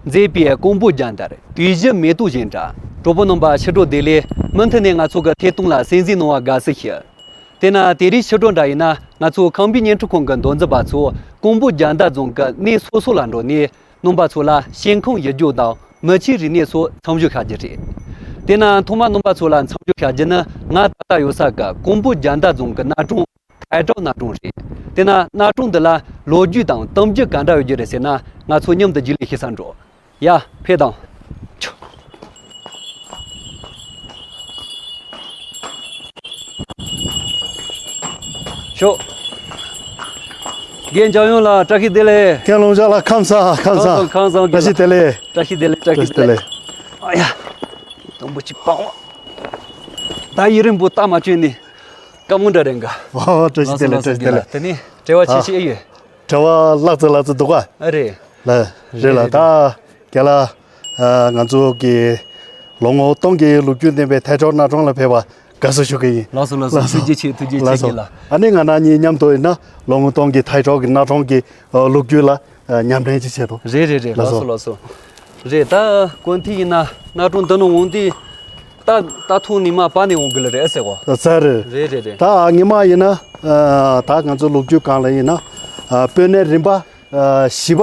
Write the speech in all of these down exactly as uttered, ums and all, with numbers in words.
མཛེས་པའི་ཀོང་པོ་རྒྱན་དར་དུས་བཞི་མེ་ཏོག་བཞིན་འདྲ། གྲོགས་པོ་རྣམ་པ་ཕྱི་དྲོ་བདེ་ལེགས། མུ་མཐུད་ནས་ང་ཚོ་གི་ཐད་གཏོང་ལ་གསན་གཟིགས་གནང་བར་དགའ་བསུ་ཞུ། དེས་ན་དེ་རིང་ཕྱི་དྲོ་འདྲ་ཡིན་ན་ང་ཚོ་ཁམས་པའི་བརྙན་འཕྲིན་ཁང་གི་མདོ་འཛིན་པ་ཚོ་ཀོང་པོ་རྒྱན་དར་རྫོང་གི་གནས་སོ་སོ་ལ་འགྲོ་ནས་རྣམ་པ་ཚོ་ལ་ཞིང་ཁམས་ཡུལ་ལྗོངས་དང་མི་ཆོས་རིག་གནས་སོགས་མཚམས་ཞུགས་བྱ་རྒྱུ་རེད། དེས་ན་ཐོག་མར་རྣམ་པ་ཚོ་ལ་མཚམས་ཞུགས་བྱ་རྒྱུ་ནི་ང་ད་ལྟ་ཡོད་ས་གི་ཀོང་པོ་རྒྱན་དར་རྫོང་གི་གནའ་གྲོང་ཐའེ་ཀྲའོ་གནའ་གྲོང་རེད། དེས་ན་གནའ་གྲོང་འདི་ལ་ལོ་རྒྱུས་དང་གཏམ་རྒྱུད་ག་འདྲ་ཡོད་རྒྱུ་རེད་ཟེར་ན། ང་ཚོ་མཉམ་དུ་རྒྱུས་ལོན་ཞུ་སར་འགྲོ། ཡ། ཕེབས་དང་། ཤོག་རྒན་འཇམ་དབྱངས་ལགས་བཀྲ་ཤིས་བདེ་ལེགས། རྒན་ལུང་ཕྱོགས་ལགས་ཁམས་བཟང་ཁམས་བཟང་། ཁམས་བཟང་། བཀྲ་ཤིས་བདེ་ལེགས། བཀྲ་ཤིས་བདེ་ལེགས། བཀྲ་ཤིས་བདེ་ལེགས། ཨ་ཡ། དུམ་བུ་གཅིག་སྤང་བ། ད་ཡུན་རིང་པོ་རྟ་མ་བྱོན་ནས་དཀའ་མོ་འདྲ་རེད་འགའ། ཨོ་བཀྲ་ཤིས་བདེ་ལེགས། བཀྲ་ཤིས་བདེ་ལེགས། དེ་ནས་དྲི་བ་ཆེ་ཤོས་ཨེ་ཡོད། དྲི་བ་ལྷག་ཙམ་ལྷག་ཙམ་འདུག་ག་ཨ་རེད། ལ་རེད་ལ། རེད། ད་རྒན་ལགས། ཨ། ང་ཚོ་གི་ལོ་ངོ་སྟོང་གི་ལོ་རྒྱུས་ལྡན་པའི་ཐའེ་ཀྲའོ་གནའ་གྲོང་ལ་ཕེབས་པ་དགའ་བསུ་ཞུ་གི་ཡིན། ལགས་སོ་ལགས་སོ། ལགས་སོ། ཐུགས་རྗེ་ཆེ། ཐུགས་རྗེ་ཆེ། ལགས་སོ། རྒན་ལགས། ཨ་ནི་ང་རང་གཉིས་མཉམ་དུ་ཡིན་ན་ལོ་ངོ་སྟོང་གི་ཐའེ་ཀྲའོ་གི་གནའ་གྲོང་གི་ཨ་ལོ་རྒྱུས་ལ་ཨ་ཉམས་ལེན་ཅིག་བྱེད་དོ། རེད་རེད་རེད། ལགས་ལགས་སོ། སོ་ལགས་སོ། རེད། ད་གོ་ཐོས་ཡིན་ན་གནའ་གྲོང་འདི་ནང་འོང་དུས་ད་ད་ཐུག་ནས་མ་པ་ནས་འོང་དགོས་ལ་རེད་ཨ་ཟེར་གོ། ས་རེད། རེད་རེད་རེད། ད་ངེད་མ་ཡིན་ན་ཨ་ད་ང་ཚོ་ལོ་རྒྱུས་སྒང་ལ་ཡིན་ན་ཨ་དཔོན་གནས་རིམ་པ་ཨ་བཞི་པ།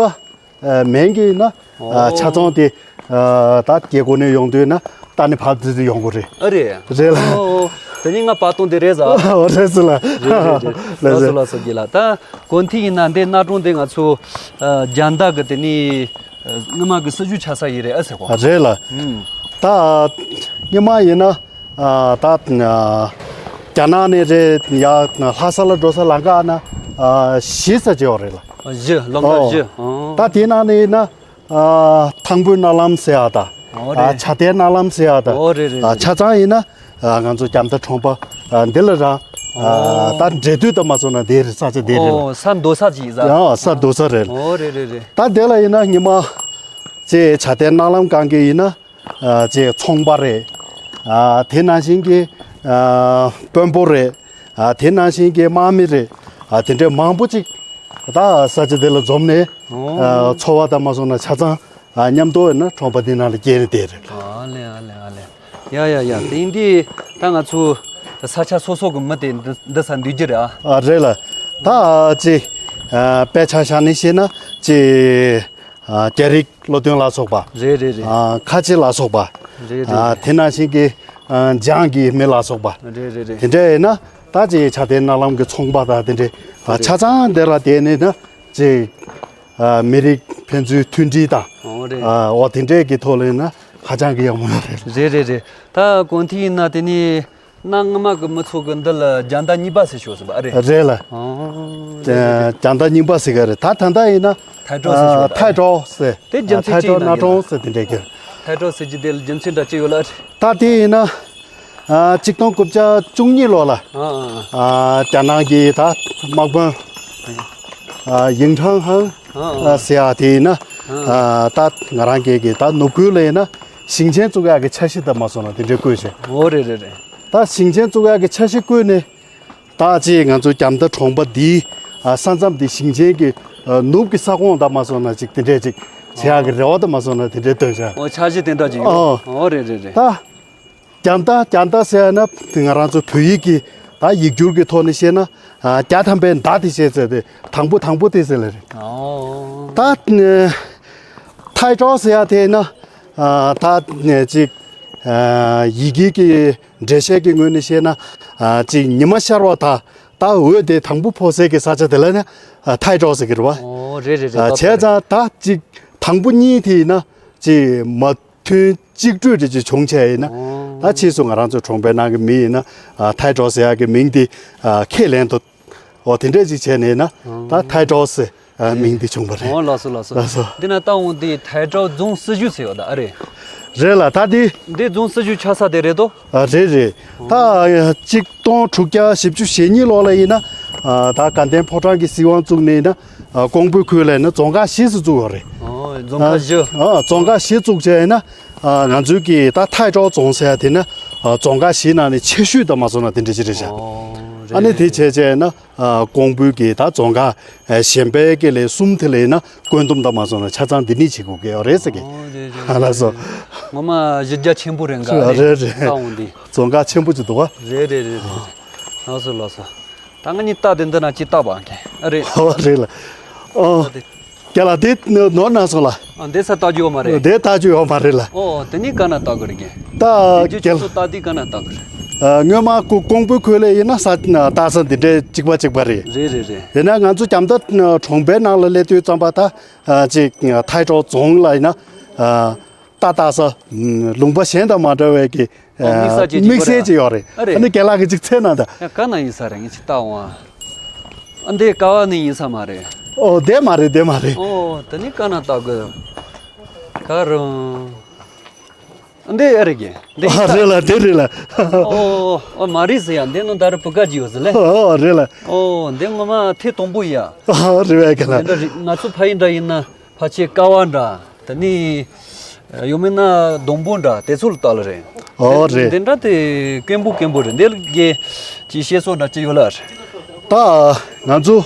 ཨ་མིང་གི་ཡིན་ན་ཨ་ཆ་ཚང་དེ་ཨ་ད་རྒྱལ་སྒོ་ནས་ཡོང་དུས་ན་རྟ་ནས་བབས་ཙི་ཙི་ཡོང་གི་རེད། ཨ་རེད། རེད་ལ། ཨོ་ཨོ། དེ་ནི་ང་པ་སྟོང་དེ་རེད་ཟ། ཨོ་རེད་ཟེར་ལ། རེད་རེད་རེད། ལགས་སོ་ལགས་སོ། རྒན་ལགས། ད་གོ་ཐོས་ཡིན་ན་འདི་གནའ་གྲོང་འདི་ང་ཚོ་ཨ་རྒྱལ་དར་གི་དེ་ནི་ཨ་སྔོན་མ་གི་སྲིད་ཇུས་ཆགས་ས་ཡིན་རེད་ཨ་ཟེར་གོ། རེད་ལ། ཨུམ། ད་སྔོན་མ་ཡིན་ན། ཨ་ད་ཨ་རྒྱ་ནག་ནས་རེད་ཡ་ལྷ་ས་ལ་འགྲོ་ས་ལམ་ཁ་ན་ཨ་བཞི་ས་ཅིག་ཡོད་རེད་ལ། བཞི། ལམ་ཁ་ཨོ། བཞི། ཨོ། ད་དེ་ནང་ནས་ཡིན་ན་ཨ་ཐང་བུའི་གནའ་ལམ་ཟེར་ཡ་ད། ཨོ་ཨ་རེད། བྱ་དེའི་གནའ་ལམ་ཟེར་ཡ་ད། ཨོ་རེད་རེད་ཨ་རེད། ཆ་ཚང་ཡིན་ན་ཨ་ང་ཚོ་རྒྱལ་དར་གྲོང་པ་ཨ་འདི་ལ་རང་ཨ་ཨོ། ད་འབྲེལ་མཐུད་ད་མ་སོང་ན་དེ་རེད། ས་ཆ་དེ་རེད་ལ། ཨོ་ས་རྡོ་ས་ཅིག་ཡིན་ས། ཡང་ས་རྡོ་ས་རེད། ཨོ་རེད་རེད་རེད། ད་དེ་ལ་ཡིན་ན་སྔོན་མ་ཅེ་བྱ་དེའི་གནའ་ལམ་སྒང་གི་ཡིན་ན། ཨ་ཅེ་ཚོང་པ་རེད། ཨ་དེ་ནང་བཞིན་གྱི་ཨ་དཔོན་པོ་རེད། ཨ་དེ་ནང་བཞིན་གྱི་དམག་མི་རེད། ཨ་དེ་འདྲའི་མང་པོ་ཅིག་ད་ས་ཆ་དེ་ལ་འཛོམས་ནས་ཨ་ཨོ། འཚོ་བ་དང་མ་སོང་ན་ཆ་ཚང་ཨ་མཉམ་དུ་ཡིན་ན་གྲོང་པ་འདི་ནང་ལ་སྐྱེལ་ནས་བསྡད་རེད། ཨ་ལེ་ཨ་ལེ་ཨ་ལེ། ཡ་ཡ་ཡ། དེ་ཡིན་དུས་ད་ང་ཚོ་ས་ཆ་སོ་སོ་གི་མི་དེ་འདི་འདི་ས་འདུས་རྒྱུ་རེད་ཨ། ཨ་རེད་ལ། ད་ཅེ་ཨ་དཔེ་ཆ་བཞག་ནས་བཤད་ན་ཅེ། ཨ་རྒྱ་རིགས་བློ་མཐུན་ལ་སོགས་པ། རེད་རེད་རེད། ཨ་ཁ་ཆེ་ལ་སོགས་པ། རེད་རེད་ཨ་རེད། དེ་ནང་བཞིན་གྱི་ཨ་འཇང་གི་མི་ལ་སོགས་པ། རེད་རེད་རེད། དེ་འདྲ་ཡིན་ན་ད་ཅིག་བྱ་དེའི་གནའ་ལམ་གྱི་ཚོང་པ་དང་དེ་འདྲའི་ཨ་རེད། ཆ་ཚང་དེ་ལ་བསྡད་ནས་ན་ཅིག་ཨ་མི་རིགས་ཕན་ཚུན་མཐུན་སྒྲིལ་དང་ཨོ་རེད། ཨ་འོ་དེ་འདྲའི་གི་ཐོག་ལ་ཡིན་ན་ཧ་ཅང་གི་ཡག་མོ་ཡོད་རེད། རེད་རེད་རེད། ད་གོ་ཐོས་ཡིན་ན་དེ་ནི། གནའ་སྔ་མ་གི་མི་ཚོ་གི་འདི་ལ་རྒྱལ་དར་གཉིས་པ་ཟེར་ཞོག་ཟེར་བ་ཨ་རེད། རེད་ལ། ཨོ། རེད་རེད་རེད། རྒྱལ་དར་གཉིས་པ་ཟེར་ག་རེད། ད་ད་ལྟ་ཡིན་ན་ཐའེ་ཀྲོའོ་ཟེར་ཞོག་ཨ་ཐའེ་ཀྲོའོ་ཟེར། དེ་རྒྱུ་མཚན་ཅི་ཡིན་ན། ཐའེ་ཀྲོའོ་གནའ་གྲོང་ཟེར་དེ་འདྲས་ཀྱི། ཐའེ་ཀྲོའོ་ཟེར་གྱི་དེ་ལ་རྒྱུ་མཚན་འདྲ་ཅི་ཡོད་ལ་ཨ་རེད། ད་དེ་ཡིན་ན་ཨ་གཅིག་སྟོང་དགུ་བརྒྱ་བཅུ་གཉིས་ལོ་ལ་ཨ་ཨ་ཨ་རྒྱ་ནག་གི་ད་དམག་དཔོན་ཨ་ཡིང་ཁྲང་ཧང་ཨ་ཨ་ཨ་ཟེར་ཡ་དེ་ཡིན་ན་ཨ་ཨ་ད་ང་རང་གི་གི་ད་ནུབ་ཁུལ་ལ་ཡིན་ན་ཞིང་ཆེན་བཙུགས་ཡག་གི་འཆར་གཞི་ད་མ་སོང་ན་དེ་འདྲའི་བཀོད་བྱས། ཨོ་རེད་རེད་རེད། ད་ཞིང་ཆེན་བཙུགས་ཡག་གི་འཆར་གཞི་བཀོད་ནས་ད་ཅིག་ང་ཚོ་རྒྱལ་དར་གྲོང་པ་འདིའི་ཨ་ས་མཚམས་འདི་ཞིང་ཆེན་གྱི་ཨ་ནུབ་ཀྱི་ས་ཁོངས་ད་མ་སོང་ན་ཅིག་དེ་འདྲས་ཅིག་བྱེད་ཡག་གི་རེ་བ་ད་མ་སོང་ན་དེ་འདྲས་བཏོན་བྱ། ཨོ་འཆར་གཞི་དེ་འདྲ་ཅིག་ཡོད། ཨོ། ཨོ་རེད་རེད་རེད། ད་རྒྱལ་དར་རྒྱལ་དར་ཟེར་ན་ང་རང་ཚོ་བོད་ཡིག་གི་ད་ཡིག་སྒྱུར་གྱི་ཐོག་ནས་བཤད་ན་ཨ་བརྒྱ་ཐམ་པའི་མདའ་དེ་བཤད་ཚེ་དེ་དང་པོ་དང་པོ་དེ་ཟེར་ལེ་རེད། ཨོ། ད་ཐའེ་ཀྲོའོ་ཟེར་ཡ་དེ་ན་ཨ་ད་ཅིག་ཨ་ཡི་གེ་གི་འགྲེལ་བཤད་ཀྱི་ངོས་ནས་བཤད་ན་ཨ་ཅིག་ཉི་མ་ཤར་བ་དང་ད་འོད་དེ་དང་པོ་ཕོག་སའི་གི་ས་ཆ་དེ་ལ་ནི་ཨ་ཐའེ་ཀྲོའོ་ཟེར་གི་རེད་བ། ཨོ་རེད་རེད་རེད། ཨ་ད་བྱས་ཙང་ད་ཅིག་དང་པོ་གཉིས་དེ་ཡིན་ན་ཅིག་མ་མཐུན་གཅིག་སྤྲོས་དེ་ཅིག་བྱུང་བྱས་ཡིན་ན་ཨོ་ད་ཕྱིས་སུ་ང་རང་ཚོ་གྲོང་པའི་ནང་གི་མི་ཡིན་ན་ཨ་ཐའེ་ཀྲོའོ་ཟེར་ཡག་གི་མིང་དེ་ཨ་ཁས་ལེན་ཐུབ། འོ་དེ་འདྲས་ཅིག་བྱས་ནས་ན་ད་ཐའེ་ཀྲོའོ་ཟེར་ཨ་མིང་འདི་བྱུང་བ་རེད། ཨོ་ལགས་སོ་ལགས་སོ། ལགས་སོ། འདི་ན་ལྟ་འོང་དེ་ཐའེ་ཀྲོའོ་རྫོང་སྲིད་གཞུང་ཟེར་ཡོད་ད་ཨ་རེད། རེད་ལ་ད་དེ། འདི་རྫོང་སྲིད་གཞུང་ཆགས་ས་དེ་རེད་དོ། ཨ་རེད་རེད། ད་གཅིག་སྟོང་དྲུག་བརྒྱ་བཞི་བཅུ་ཞེ་གཉིས་ལོ་ལ་ཡིན་ན་ཨ་ད་དགའ་ལྡན་ཕོ་བྲང་གི་སྲིད་དབང་བཙུགས་ནས་ཡིན་ན་ཨ་ཀོང་པོའི་ཁུལ་ལ་ཡིན་ན་རྫོང་ཁག་བཞི་ཙམ་བཙུགས་ཡོད་རེད། ཨོ་རྫོང་ཁག་བཞི། ཨ་རྫོང་ཁག་བཞི་བཙུགས་བྱས་ཡིན་ན་ཨ་ང་ཚོའི་གི་ད་ཐའེ་ཀྲོའོ་རྫོང་ཟེར་ཡ་དེ་ན་ཨ་རྫོང་ཁག་བཞིའི་ནང་ནས་ཆེ་ཤོས་དང་མ་སོང་ན་དེ་འདྲ་ཅིག་རེད་བཞག་ཨོ། ཨ་ནི་དེ་བྱས་བྱས་ན་ཨ་ཀོང་པོའི་གི་ད་རྫོང་ཁག་ཨ་གཞན་པའི་གི་ལས་གསུམ་དེ་ལས་ན་བཀོད་འདོམས་དང་མ་སོང་ན་ཆ་ཚང་འདི་ནས་བྱེད་དགོས་ཀྱི་ཡོད་རེད་ཟེར་གི། ཨོ་རེད་རེད་ཨ་ལ་སོ། རེད། ངོ་མ་གཞི་རྒྱ་ཆེན་པོ་རེད་འགའ་རེད་རེད་རེད། ད་འོང་འདི་རྫོང་ཁག་ཆེན་པོ་ཅིག་འདུག་ག། རེད་རེད་རེད་རེད། ལགས་སོ་ལགས་སོ། ད་ང་གཉིས་རྟ་དེ་འདི་ན་ཅི་རྟ་བ་མཁན་ཨ་རེད། ཨོ་རེད་ལ། ཨོ། རྒན་ལགས་དེ་ནོར་ན་སོང་ལ། ཨ་འདི་ས་རྟ་རྒྱུག་ཡོད་མ་རེད། དེ་རྟ་རྒྱུག་ཡོད་མ་རེད་ལ། ཨོ་དེ་ནི་ག་ན་རྟ་གི་རེད་རྒན། ད་རྒྱུག་རྒན་ཆུ་ཚོད་རྟ་དེ་ག་ན་རྟ་གི་རེད། ཨ་སྔོན་མ་ཀོ་ཀོང་པོའི་ཁུལ་ལ་ཡིན་ན་ས་རྟ་ས་འདི་འདྲའི་གཅིག་པ་གཅིག་པ་རེད། རེད་རེད་རེད། ཡིན་ན་ང་ཚོ་རྒྱ་མདའ་གྲོང་པའི་ནང་ལ་སླེབས་དུས་ཙམ་པ་ད་ཨ་ཅིག་ཐའི་ཀྲོའུ་རྫོང་ལ་ཡིན་ན་ཨ་རྟ་རྟ་ས་ལུང་པ་གཞན་དང་མ་འདྲ་བའི་གི་ཨོ་དམིགས་བསལ་ཅིག་དམིགས་བསལ་ཅིག་ཡོད་རེད། ཨ་རེད། ཨ་ནི་རྒན་ལགས་ཀྱིས་ཅིག་འཚོལ་གནང་དང་། ཡ་ག་ན་ཡིན་ས་རེད་ངས་ཅིག་ལྟ་འོང་། ཨ་འདི་ཀ་བ་ནི་ཡིན་ས་མ་རེད། ཨོ་དེ་མ་རེད་དེ་མ་རེད། ཨོ་དེ་ནི་ཀ་ན་ལྟ་དགོས། ག་རུང་། ཨ་འདི་ཨ་རེད་གི་འདི་ཨ་ཡིན་ས་རེད་ལ་དེ་རེད་ལ། ཨོ་ཨོ་མ་རེད་ཟེར་ཡ་འདི་ནང་ད་རུ་བུ་ག་ཅིག་ཡོད་ཟེར་ལེ། ཨོ་རེད་ལ། ཨོ་འདི་ངོ་མ་ཐེངས་དང་པོ་ཡ། ཨོ་རེད་བས་ག་ལ། འདི་འདྲ་རེད་ང་ཚོ་ཕ་ཡུལ་འདྲ་ཡིན་ན། ཕལ་ཆེར་ཀ་བ་འདྲ། དེ་ནས་ཡང་མིན་ན་སྡོང་པོ་འདྲ་དེ་ཚོ་ལ་ལྟ་ལ་རེད། ཨོ་རེད། འདི་འདྲ་དེ་དཀོན་པོ་དཀོན་པོ་རེད། འདི་ལ་གི་ཅི་བཤད་སྲོལ་འདྲ་ཅི་ཡོད་ལ་རེད། ད་ང་ཚོ་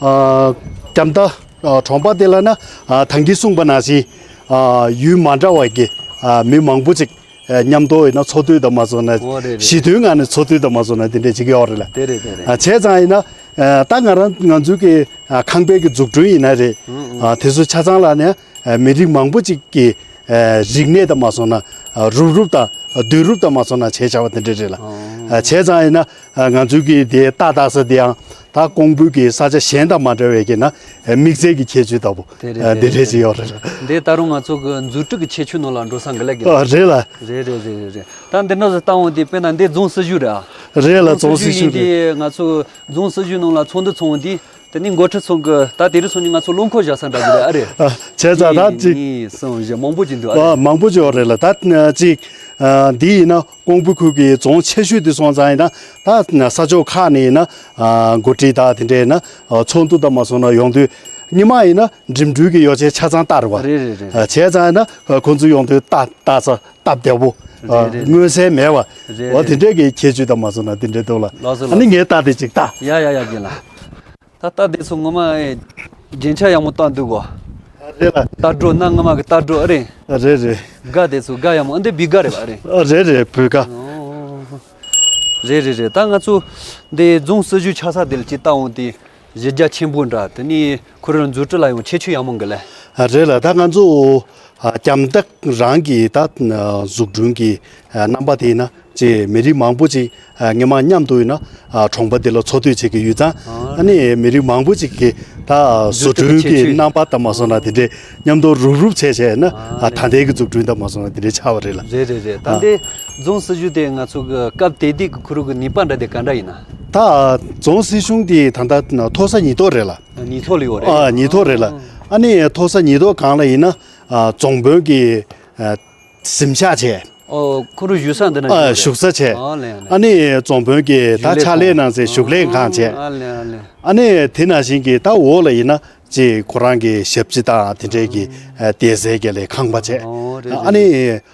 ཨ་རྒྱ་མདའ་ཨ་གྲོང་པ་དེ་ལ་ན་ཨ་ད་གིན་གསུངས་པ་ནང་བཞིན་ཨ་ཡུལ་མ་འདྲ་བ་གི་ཨ་མི་མང་པོ་ཅིག་ཨ་མཉམ་དུ་ཡིན་ན་འཚོ་སྡོད་དང་མ་སོང་ན་ཨོ་རེད་རེད། ཞི་མཐུན་ངང་ནས་འཚོ་སྡོད་དང་མ་སོང་ན་དེ་འདྲས་ཅིག་ཡོད་རེད་ལ། དེ་རེད་དེ་རེད། ཨ་བྱས་ཙང་ཡིན་ན་ཨ་ད་ང་རང་ང་ཚོའི་གི་ཨ་ཁང་པའི་གི་འཛུགས་སྐྲུན་ཡིན་ན་རེད། ཨ་དེ་ཚོ་ཆ་ཚང་ལ་ནས་ཨ་མི་རིགས་མང་པོ་ཅིག་གི་ཨ་རིག་གནས་དང་མ་སོང་ན་ཨ་རུབ་རུབ་དང་བསྡུས་རུབ་དང་མ་སོང་ན་བྱས་བྱ་བ་དེ་འདྲས་རེད་ལ། ཨ་བྱས་ཙང་ཡིན་ན་ཨ་ང་ཚོའི་གི་དེ་རྟ་བཏགས་ས་དེའང་ད་ཀོང་པོའི་གི་ས་ཆ་གཞན་དང་མ་འདྲ་བའི་གི་ན་ཨ་དམིགས་བསལ་གི་ཁྱད་ཆོས་ལྟ་བུ། དེ་རེད། ཨ་དེ་དེ་རེད་རེད་ཅིག་ཡོད་རེད་ལ། འདི་ད་རུང་ང་ཚོ་གི་མཛུབ་ཁྲིད་ཀྱི་ཁྱད་ཆོས་ནང་ལ་འགྲོ་ས་འགི་ལ་གི་ལ། ཨ་རེད་ལ། རེད་རེད་རེད་རེད་རེད། ད་འདི་འདྲ་ཟེར་ལྟ་འོང་དུས་དཔེར་ན་འདི་རྫོང་སྲིད་གཞུང་རེད་ཨ། རེད་ལ། རྫོང་སྲིད་གཞུང་ཡིན་དེ་ང་ཚོ་རྫོང་སྲིད་གཞུང་ནང་ལ་ཚོགས་འདུ་ཚོགས་འོང་དུས་དེ་ནི་འགོ་ཁྲིད་ཚོ་གི་ད་དེ་རིང་སང་ཉིན་ང་ཚོ་རླངས་འཁོར་བཞག་ས་འདྲ་གི་རེད་ཨ་རེད། ཨ་བྱས་ཙང་ད་གཅིག་གཉིས་གསུམ་བཞི་མང་པོ་ཅིག་འདུག་ཨ་ཨ་རེད། མང་པོ་ཅིག་ཡོད་རེད་ལ། ད་གཅིག་ཨ་འདི་ཡིན་ན་ཀོང་པོ་ཁུལ་གྱི་རྫོང་ཆེ་ཤོས་དེ་སོང་ཙང་ཡིན་ན་ད་ས་ཕྱོགས་ཁག་ནས་ཡིན་ན་ཨ་འགོ་ཁྲིད་དང་དེ་འདྲ་ཡིན་ན་ཨ་ཚོགས་འདུ་དང་མ་སོང་ན་ཡོང་དུས་ཉི་མ་ཡིན་ན་འགྲིམ་འགྲུལ་གྱི་ཡོ་བྱད་ཆ་ཚང་བཏང་རེད་བ། རེད་རེད་རེད། ཨ་བྱས་ཙང་ཡིན་ན་ཨ་ཁོང་ཚོ་ཡོང་དུས་རྟ་རྟ་ས་སྟབས་བདེ་བོ། རེད་རེད་རེད། མངོན་གསལ་མེད་པ། རེད་འོ་དེ་རེད། འདྲས་ཀྱི་ཁྱད་ཆོས་དང་མ་སོང་ན་དེ་འདྲས་འདུག་ལ། ལགས་སོ་ཨ་ནི་ལགས་སོ། ངའི་རྟ་དེ་ཅིག་ལྟ། ཡ་ཡ་ཡ་རྒན་ལགས། ད་རྟ་དེ་ཚོ་ངོ་མ་ཨེ་རྒྱན་ཆ་ཡག་མོ་བཏགས་འདུག་གོ། རེད་ལ། རྟ་སྒྲོ་གནའ་སྔ་མ་གི་རྟ་སྒྲོ་ཨེ་རེད། རེད་རེད། སྒ་དེ་ཚོ་སྒ་ཡག་མོ་ཨ་འདི་བི་སྒ་རེད་པ་ཨེ་རེད། རེད་རེད་བོད་སྒ། ཨོ། རེད་རེད་རེད། ད་ང་ཚོ་འདི་རྫོང་སྲིད་གཞུང་ཆགས་ས་དེ་ལ་ཅིག་ལྟ་འོང་དུས། གཞི་རྒྱ་ཆེན་པོ་འདྲ་དེ་ནི་ཁོ་རང་མཛུབ་ཁྲིད་ལ་ཡང་ཁྱད་ཆོས་ཡག་མོ་འགི་ལེ། ཨ་རེད་ལ། ད་ང་ཚོ་ཨ་རྒྱ་མདའ་རང་གི་ད་ཨ་འཛུགས་སྐྲུན་གྱི་ཨ་རྣམ་པ་དེ་ཡིན་ན་ཅེ་མི་རིགས་མང་པོ་ཅིག་ཨ་སྔོན་མ་མཉམ་དུ་ཡིན་ན་ཨ་གྲོང་པ་འདི་ལ་འཚོ་སྡོད་བྱེད་ཀྱི་ཡོད་ཙང་ཨ་ཨ་ནི་མི་རིགས་མང་པོ་ཅིག་གི་ད་བཟོ་སྐྲུན་གྱི་རྣམ་པ་དང་མ་སོང་ན་དེ་འདྲས་མཉམ་དུ་རུབ་རུབ་བྱས་བྱས་ན་ཨ་ཨ་ད་ལྟའི་གི་འཛུགས་སྐྲུན་དང་མ་སོང་ན་དེ་འདྲས་ཆགས་པ་རེད་ལ། རེད་རེད་རེད། ད་ཨ་འདི་རྫོང་སྲིད་གཞུང་དེ་ང་ཚོ་གི་སྐབས་དེ་དུས་ཀྱི་ཁོ་རང་གི་ནུས་པ་འདྲ་དེ་ག་འདྲ་ཡིན་ན། ད་རྫོང་སྲིད་གཞུང་དེ་ད་ལྟ་མཐོ་ས་ཉིས་ཐོག་རེད་ལ། ཉིས་ཐོག་ལ་ཡོད་རེད། ཨ་ཉིས་ཐོག་རེད་ལ། ཨ་ནི་མཐོ་ས་ཉིས་ཐོག་སྒང་ལ་ཡིན་ན་ཨ་རྫོང་དཔོན་གྱི་ཨ་གཟིམ་ཤག་བྱས། ཨོ་ཁོ་རང་བཞུགས་ས་འདི་ན་ཨ་བཞུགས་ས་བྱས། ཨ་ལེ་ཨ་ལེ། ཨ་ནི་རྫོང་དཔོན་གྱི་ད་ཕྱག་ལས་གནང་སའི་བཞུགས་ལས་ཁང་བྱས། ཨ་ལེ་ཨ་ལེ། ཨ་ནི་དེ་ནང་བཞིན་གྱི་ད་འོག་ལ་ཡིན་ན་ཅིག་ཁོ་རང་གི་ཞབས་ཕྱི་དང་དེ་འདྲས་ཀྱི་ཨ་བསྡད་སའི་གི་ལས་ཁང་པ་བྱས། ཨོ་རེད་ཨ་རེད་རེད། ནི་